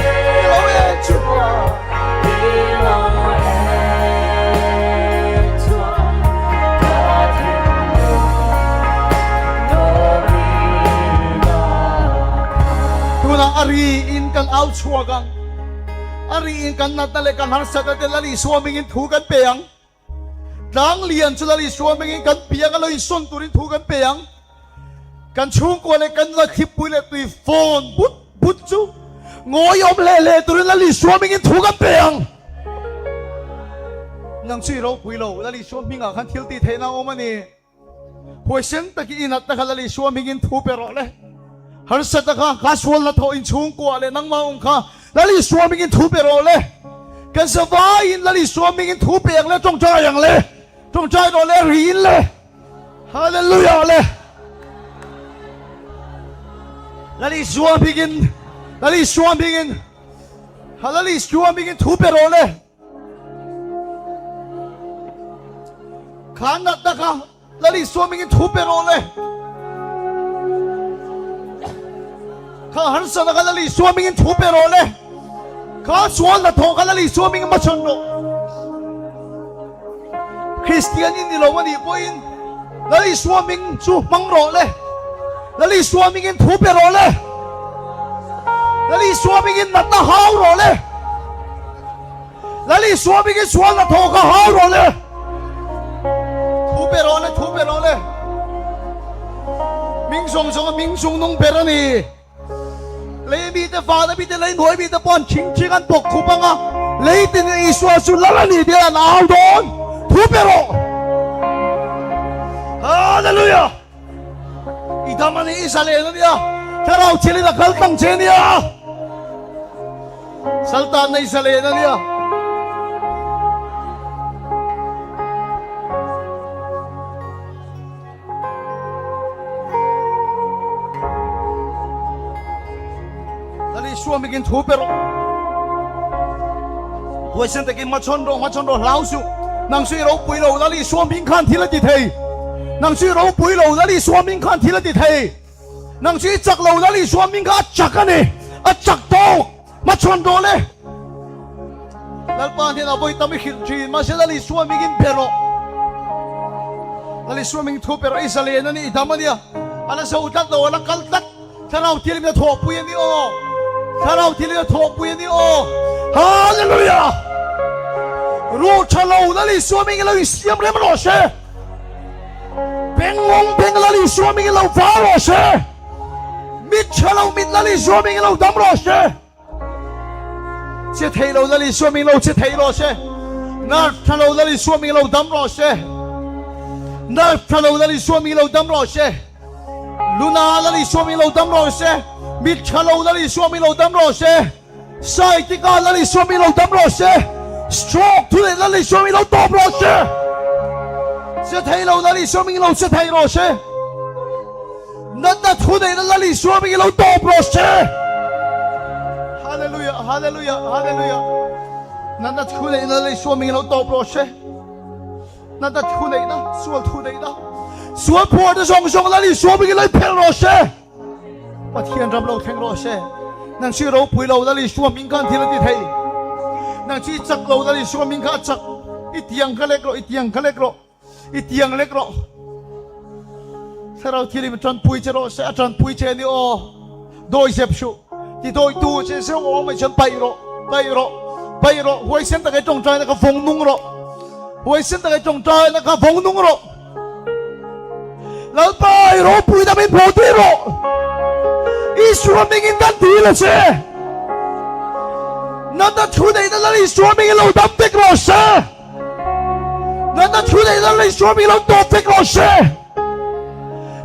I lo en chu. Tunah a ri in kan au chhuak ang. A ri in kan natna leh kan harsatna te Lal Isua hmingin thu kan pe ang. Tlang lian chu Lal Isua hmingin kan piang a lo insawn turin thu kan pe ang. Kan chhungkua leh kan la thlipui leh tui fawn but but chu ngawi awm hle hle turin Lal Isua hmingin thu kan pe ang. Nang chu i ropui lo, Lal Isua hmingah khan thil tih theihna a awm a ni. Huaisen takin i natna kha Lal Isua hmingin thu pe rawh le. Harsatna kha ka sualna thawh in chhungkua leh nangmah awm kha Lal Isua hmingin thu pe rawh le. Kan zavaiin Lal Isua hmingin thu pe ang le, tawngtai ang le, tawngtai rawh le, riin le. Hallelujah le. Lal Isua hmingin, Lal Isua hmingin, Lal Isua hmingin thu pe rawh le. Kha natna kha Lal Isua hmingin thu pe rawh le. Kha harsatna kha Lal Isua hmingin thu pe rawh le. Kha sualna thawh kha Lal Isua hmingin hmachhawn rawh. Kristian in ni lo a nih pawhin Lal Isua hming chu hmang rawh le. Lal Isua hmingin thu pe rawh le. Lal Isua hmingin natna hau rawh le. Lal Isua hmingin sualna thaw kha hau rawh le. Thu pe rawh le, thu pe rawh le. Hming zawng zawnga hming chung nung ber a ni. Lei mite, vana mite, lei hnuai mite pawh an thing thing an bawk khup ang a, lei tin Isua chu lal a ni tia an au dawn. Thu pe rawh! Hallelujah! I dam a ni, i zalen a nia, Thlarau thilin a kal tlang che nia. Saltan nei zalen a nia. Lal Isua mikin thu pe rawh. Huaisen takin hmachhawn rawh, hmachhawn rawh hlau suh. Nang chu i ropui lo, Lal Isua hming khan thil a ti thei. Nang chu i ropui lo, Lal Isua hming khan thil a ti thei. Nang chu i chak lo, Lal Isua hming kha a chak a ni. A chak tawk. Hmachhawn rawh le. Lalpa hnenah vawi tam i hrilh thin, mahse Lal Isua mingin be rawh. Lal Isua ming thu pe rawh, i zalen a ni, i dam a nia. A la zo tlat lo, a la kal tlat. Thlarau thilim a thawhpui a ni aw. Thlarau thilim a thawhpui a ni aw. Hallelujah! Ruh tha lo Lal Isua mingin lo insiam rem rawh se. Bengngawng beng Lal Isua mingin lo var rawh se. Mit tha lo mit Lal Isua mingin lo dam rawh se. Che thei lo Lal Isua ming lo che thei rawh se. Nerve tha lo Lal Isua ming lo dam rawh se. Nerve tha lo Lal Isua ming lo dam rawh se. Luna Lal Isua ming lo dam rawh se. Mit tha lo Lal Isua ming lo dam rawh se. Sciatica Lal Isua ming lo dam rawh se. Stroke thu leh Lal Isua ming lo tawp rawh se. Che thei lo Lal Isua ming lo che thei rawh se. Natna thu neihna Lal Isua hming i lo tawp rawh se. Hallelujah, hallelujah, hallelujah. Natna thu neihna Lal Isua hming i lo tawp rawh se. Natna thu neihna, sual thu neihna, sual phuarna zawng zawng Lal Isua hming i lo phelh rawh se. Pathian ram lo thleng rawh se. Nang chi ropui lo Lal Isua hming khan thil a ti thei. Nang chi chak lo Lal Isua hming kha a chak. I tiang kha lek rawh, i tiang kha lek rawh. I tiang lek rawh. Thlarau thilim a tanpui che rawh se, a tanpui che ni aw. Dawi zep suh. Ti dawi tu che zeuh awm ai chuan paih rawh, paih rawh, paih rawh. Huaisen tak ai tawngtai na kha vawng nung rawh. Huaisen tak ai tawngtai na kha vawng nung rawh. Lalpa i ropui na min hmuh tir rawh. Isua mingin kan dil a che. Natna thu neihna Lal Isua mingin lo dam vek rawh se. Natna thu neih Lal Isua ming lo tawp vek rawh se.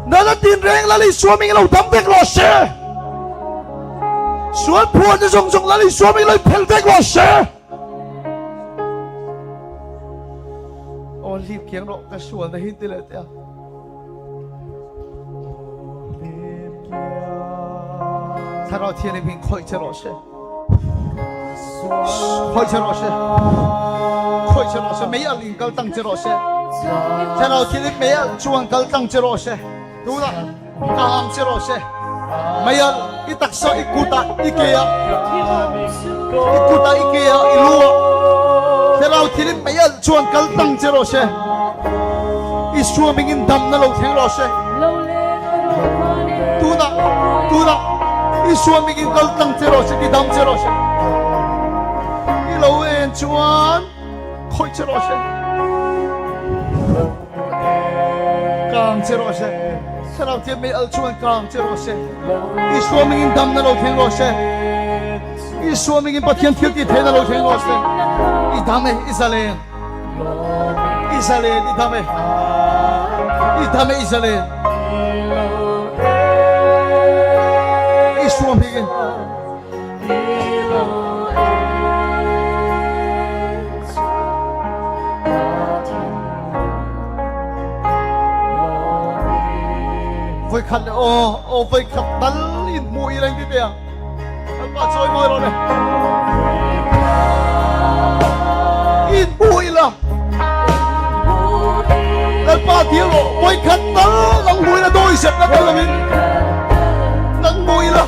Natna tinreng Lal Isua ming lo dam vek rawh se. Sual phuarna zawng zawng Lal Isua ming lo phel vek rawh se. Aw hlip kiang rawh ka sual na hin ti leh teh a. Thlarau Thianghlim in khawih che rawh se. Khawih che rawh se. Khawih che rawh se. Mei alh in kal tlang che rawh se. Thlarau Thianghlim mei alh chuan kal tlang che rawh se. Tunah kang che rawh se. Mei alh i taksa i kut ah i ke ah i kut ah i ke ah i lu ah Thlarau Thianghlim mei alh chuan kal tlang che rawh se. Isua mingin damna lo thleng rawh se. Tunah, tunah Isua mingin kal tlang che rawh se, ti dam che rawh se. I lo en chuan khawih che rawh se. Kang che rawh se. Thlarau Thiam mei al chuan kang che rawh se. Isua mingin damna lo thleng rawh se. Isua mingin Pathian thil ti theihna lo thleng rawh se. I dam e, i zalen. I zalen, i dam e. I dam e, i zalen. Isua hmingin. Voi khat le aw, aw voi khat tal in hmu i leng ti te a. Lalpa chawi mawi rawh le. In hmu ila. Lalpa dil rawh voi khat tal nang hmu ila dawi sep na tal lovin. Nang hmu ila.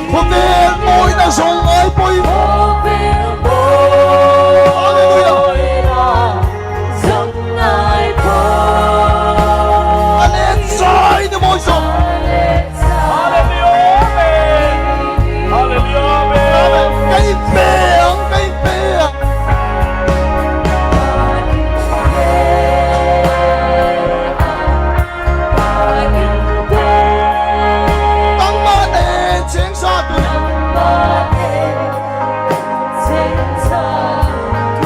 Khawvel mawi na zawng ngai pawhin. Hallelujah. A let zai ni mawi zawk. Ka inpe ang, ka inpe ang. Nangmah nen cheng sa tu.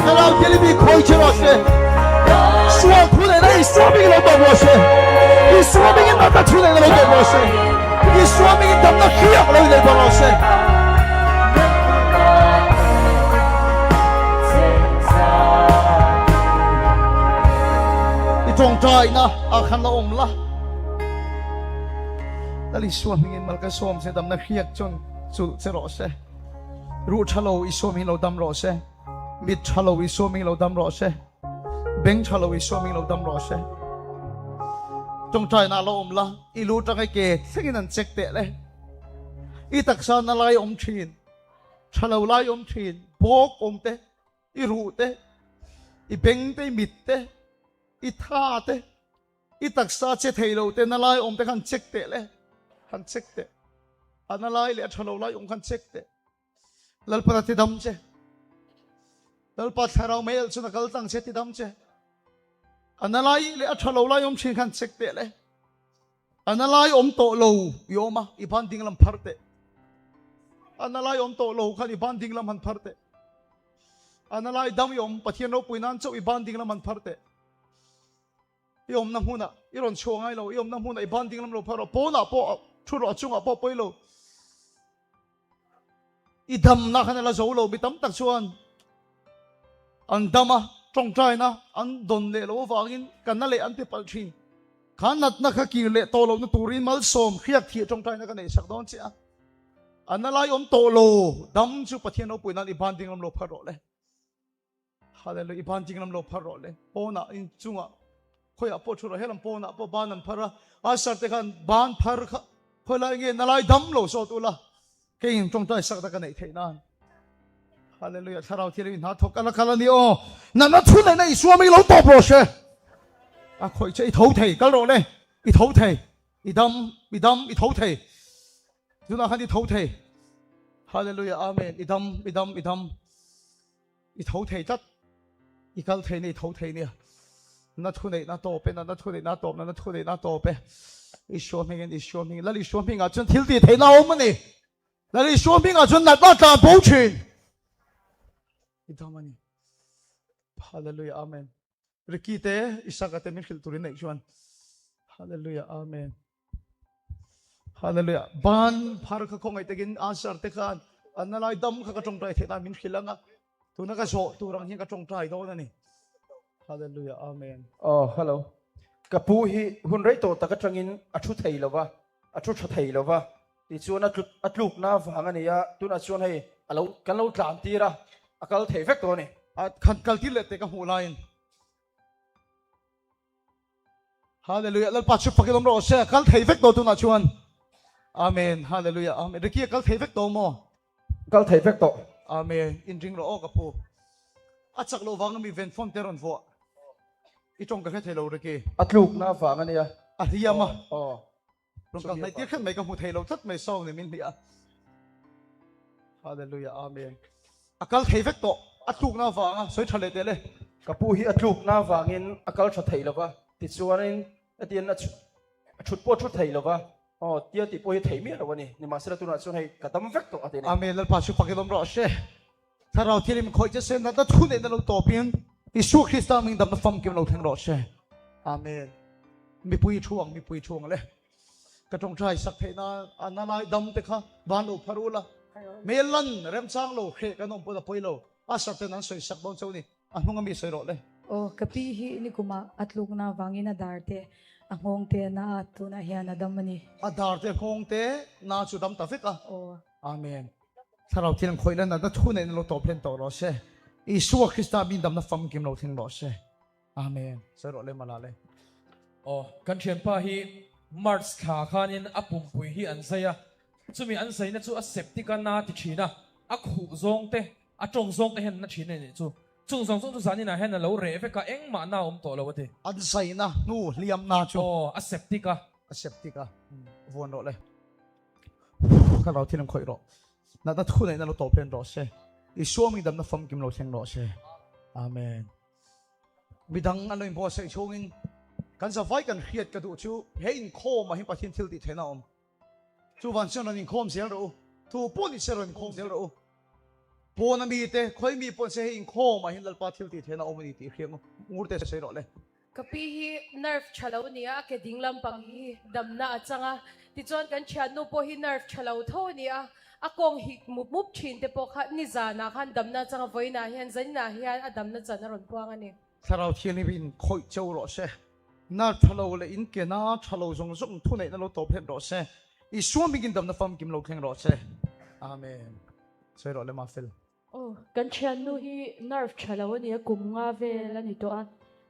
Thlarau Thianghlim hi khawi che rawh se. Sual thu neihna Isua hmingin lo tawp rawh se. Isua hmingin natna thu neihna lo tawp rawh se. Isua hmingin damna hriak lo inei bawk rawh se. I tawngtaina ah khan la awm la. Lal Isua hmingin mal ka sawm che damna hriak chuan chulh che rawh se. Ruh tha lo Isua hmingin lo dam rawh se. Mit tha lo Isua hmingin lo dam rawh se. Beng tha lo Isua hmingin lo dam rawh se. Tawngtaina lo awm la, i lu tang i ke thlengin an check teh le. I taksa na lai awm thin. Tha lo lai awm thin, bawk awm te, i ruh te, i beng te, i mit te, i tha te, i taksa che thei lo te na lai awm te khan check teh le, han check teh. A na lai leh a tha lo lai awm khan check teh. Lalpa ti dam che. Lalpa thlarau mei alh chun a kal tlang che ti dam che. A na lai leh a tha lo lai awm thin khan check teh le. A na lai awm tawh lo i awm a, i ban ding lam phar teh. A na lai awm tawh lo khan i ban ding lam han phar teh. A na lai dam i awm Pathian ropui nan chauh i ban ding lam han phar teh. I awmna hmunah i rawn chhuah ngai lo, i awmna hmunah i ban ding lam lo phar rawh, pawnah pawh thu rawh, a chungah pawh pawi lo. I damna khan a la zo lo, mi tam tak chuan an dam a, tawngtaina an dawn leh loh avangin ka na leh an ti palh thin. Kha natna kha kir leh tawh lohna turin malsawm hriak thih tawngtaina ka neihsak dawn che a. A na lai awm tawh lo, dam chu Pathian ropui nan i ban ding lam lo phar rawh le. Hallelujah, i ban ding lam lo phar rawh le. Pawnah in chungah khawiah pawh thu rawh, helam pawnah pawh ban an phar a, usher te khan ban phar kha khawi lai nge na lai dam lo zawt ula, keiin tawngtai sak ta ka neih theih nan. Hallelujah, thlarau thil in hna thawk a la kal a ni aw. Natna thu neihna i suam i lo tawp rawh se. A khawih che i tho thei, kal rawh le, i tho thei, i dam, i dam, i tho thei. Tunah khan i tho thei. Hallelujah, amen, i dam, i dam, i dam. I tho thei tlat, i kal thei nia, i tho thei nia. Na thu neih na tawp e, na na thu neih na tawp, na na thu neih na tawp e. Isua hmingin, Isua hmingin, Lal Isua hmingah chuan thil tih theihna a awm a ni. Lal Isua hmingah chuan natna tlan bo thin. I dam a ni. Hallelujah, Amen. Ricky te, Isaka te min hrilh turin neih chuan. Hallelujah, Amen. Hallelujah. Ban phar kha khawngaih takin answer te khan an na lai dam kha ka tawngtai theih nan min hrilh anga tuna ka zawh tur ang hian ka tawngtai dawn a ni. Hallelujah. Amen. Oh, hello. Ka pu hi hun rei tawh tak atangin a thu thei lova, a thu tha thei lova. Tichuan a tlut a tlukna vang a ni a, tunah chuan hei a lo kan lo tlan tir a, a kal thei vek tawh a ni. A khan kal tir leh teh ka hmuh laiin. Hallelujah Lalpa chu fakin awm rawh se kal thei vek tawh tunah chuan Amen Hallelujah Amen Ricky a kal thei vek tawh maw kal thei vek tawh Amen in ring rawh aw ka pu a chak loh vang ami ven phone te rawn vuah i tawng ka hre thei lo Ricky a tlukna vang ania a hliam a aw Rawn kal hnaih tir khat mai ka hmu thei lo tlat mai Saul nih min hnih a. Hallelujah Amen. A kal thei vek tawh a tlukna avanga sawi tha leh teh le. Ka pu hi a tlukna avangin a kal tha thei lova tichuanin hetian a thut pawh a thu thei lova aw tia tih pawh hi thei miah lo a ni. Nimahsela tunah chuan hei ka dam vek tawh a ti a ni. Amen Lalpa chu fakin awm rawh se. Thlarau thilim khawih che se natna thu neihna lo tawpin Isua Krista ming damna famkim lo thleng rawh se. Amen. Mipui thu ang mipui thu ang le. Ka tawngtai sak theih na a na lai dam te kha van lo phar ula. Mel lan remchang lo hreh kan awm pawn a pawi lo. A sar ten an sawi sak dawn cheu ni. A hnung ami sawi rawh le. Aw ka pi hi nikumah a tlukna vangin a dar te a nghawng te a na a tunah hian a dam a ni. A dar te nghawng te na chu dam ta vek a. Aw. Amen. Thlarau thiang khawih la natna thu neihna lo tawp hlen tawh rawh se. Isua Krista min damna famkim lo thleng rawh se. Amen. Sawi rawh le mala le. Aw, kan thianpa hi March thla khanin a pumpui hi an zai a, chumi an zaina chu a septic a na ti thin a, a khuh zawng te, a tawng zawng te hian na thin a nih chu. Chung zawng zawng chu zaninah hian a lo reh vek a, engmah na awm tawh lo a ti. An zaina hnu hliamna chu. Aw, a septic a. A septic a, vuan rawh le. Thlarau thil an khawih rawh. Natna thu neihna lo tawp hlen rawh se. Isua mi damna famkim lo thleng rawh se. Amen. Midang an lo inbuatsaih chhungin kan zavai kan hriat ka duh chu he inkhawm ah hian Pathian thil tih theihna a awm. Chuvan chuan rawn inkhawm zel rawh u. Thu pawh ni se rawn inkhawm zel rawh u. Pawna mite, khawi mi pawh ni se he inkhawm ah hian Lalpa thil tih theihna a awm a ni tih hriat ngur te sawi rawh le. Ka pi hi nerve tha lo nia, a ke ding lampang hi damna a chang a, tichuan kan thiannu pawh hi nerve tha lo tho a ni a, a kawng hik mup mup thin te pawh kha nizanah khan damna a chang a, vawiinah hian zaninah hian a damna chan a rawn puang a ni. Thlarau Thianghlim in khawih cheu rawh se, nerve tha lo leh in ke na tha lo zawng zawng thuneihna lo tawp hlen rawh se, Isua hmingin damna famkim lo thleng rawh se. Amen. Sawi rawh le Mafel. Aw, kan thiannu hi nerve tha lo a ni a, kum nga vel a ni tawh a,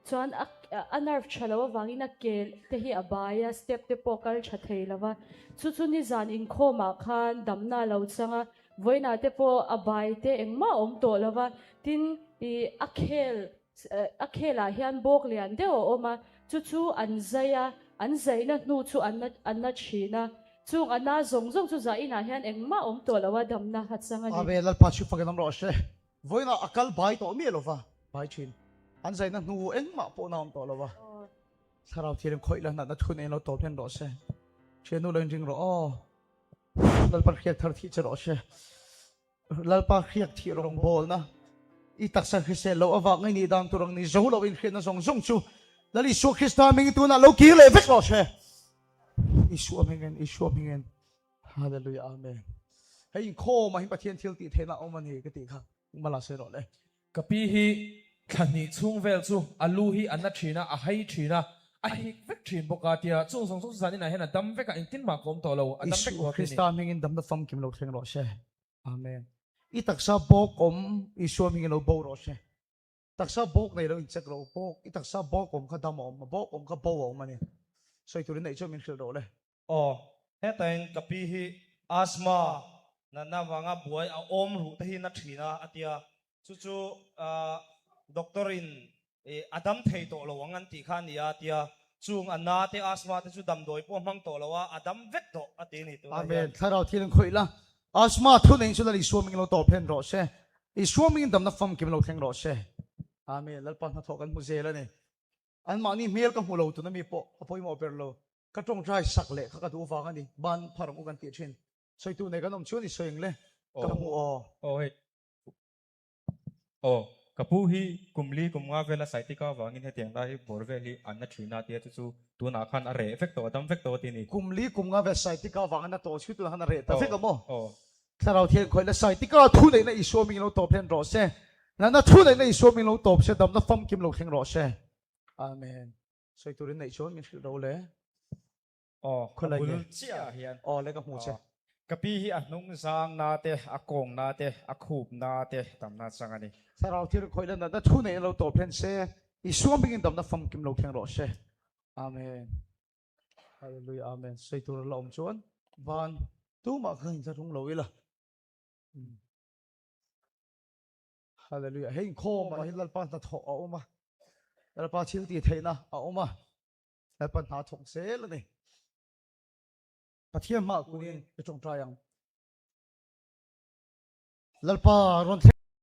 chuan a a nerve tha lo avangin a ke te hi a bai a, step te pawh kal tha thei lo va, chu chu nizan inkhawmah khan damna a lo chang a. Vawiinah te pawh a bai te engmah a awm tawh lo va, tin ih a khel a khelah hian bawk lian deuh a awm a, chu chu an zai a, an zaina hnu chu an an na thin a, chung a na zawng zawng chu zainah hian engmah a awm tawh lo a, damna a chang a ni. Amen, Lalpa chu fakin awm rawh se. Vawiinah a kal bai tawh miah lo va, bai thin. An zaina hnu engmah pawh na awm tawh lo va. Thlarau thialim khawih la natna thun eng lo tawp hlen rawh se. Thiannu lo inring rawh aw. Lalpa hriak thar thih che rawh se. Lalpa hriak thih rawngbawlna i taksa hrisel lo avang ngai nih dan tur ang ni zo lo in hriatna zawng zawng chu Lal Isua Krista hming tunah lo kir leh vek rawh se. Isua hmingin, Isua hmingin. Hallelujah, Amen. Hei inkhawm ah hin Pathian thil tih theihna a awm a ni ka tih kha mala sawi rawh le. Ka pi hi thla hnih chhung vel chu a lu hi a na thin a, a hai thin a, a hik vek thin bawk a tia chung zawng zawng chu zanin ah hian a dam vek a, engtin mah ka awm tawh lo, a dam vek Isua tawh a ti a ni. Krista hmingin damna famkim lo thleng rawh se. Amen. I taksa bawk awm Isua hmingin lo bo rawh se. Taksa bawk nei lo in check rawh bawk, i taksa bawk awm kha dam a awm, a bawk awm kha bo a awm a ni. Sawi turin neih chuan min hrilh rawh le. Aw, hetain ka pi hi asthma natna avanga buai a awm ruh te hi na thin a a tia, chu chu doctor in a dam thei tawh lo ang an tih kha a ni a a tia, chung a na te asthma te chu damdawi pawh a hmang tawh lo a, a dam vek tawh a ti a ni tunah hian. Amen. Thlarau thil an khawih la, asthma thu nei chu Lal Isua mingin lo tawp hlen rawh se. Isua mingin damna famkim lo thleng rawh se. Amen. Lalpa hnathawh kan hmu zel a ni. Anmahni hmel ka hmu lo tuna mi pawh a pawimawh ber lo. Ka tawngtai sak leh kha ka duh vang a ni. Ban phar ang u kan tih thin. Sawitu nei kan awm chuan i sawi ang le. Ka hmu aw. Aw hei. Aw, ka pu hi kum li kum nga vela saitika avangin hetiang lai hi bawr vel hi an na thin a tia chu chu tunah khan a reh vek tawh a dam vek tawh a ti ni. Kum li kum nga vel saitika avangin a tawh chu tunah khan a reh ta vek a maw? Aw. Thlarau thian khawih la saitika thu neihna Isua mingin lo tawp hlen rawh se. Natna thu neihna Isua mingin lo tawp se, damna famkim lo thleng rawh se. Amen. Sawi turin neih chuan min hrilh ro le. Aw, ka bul chiah ah hian. Aw le ka hmu che. Ka pi hi a hnung zang na te, a kawng na te, a khup na te tamna chang a ni. Thlarau thil khawih la natna thu neiin lo tawp hlen se, Isua hmingin damna famkim lo thleng rawh se. Amen. Hallelujah Amen. Sawi tur la awm chuan van tumah kha inthlahrung lo ila. Hallelujah. Hei inkhawm ah hian Lalpa hnathawh a awm a. Lalpa thil tih theihna a awm a. Lalpa hna thawk zel a ni. Pathian hmaah kunin i tawngtai ang. Lalpa rawn thleng.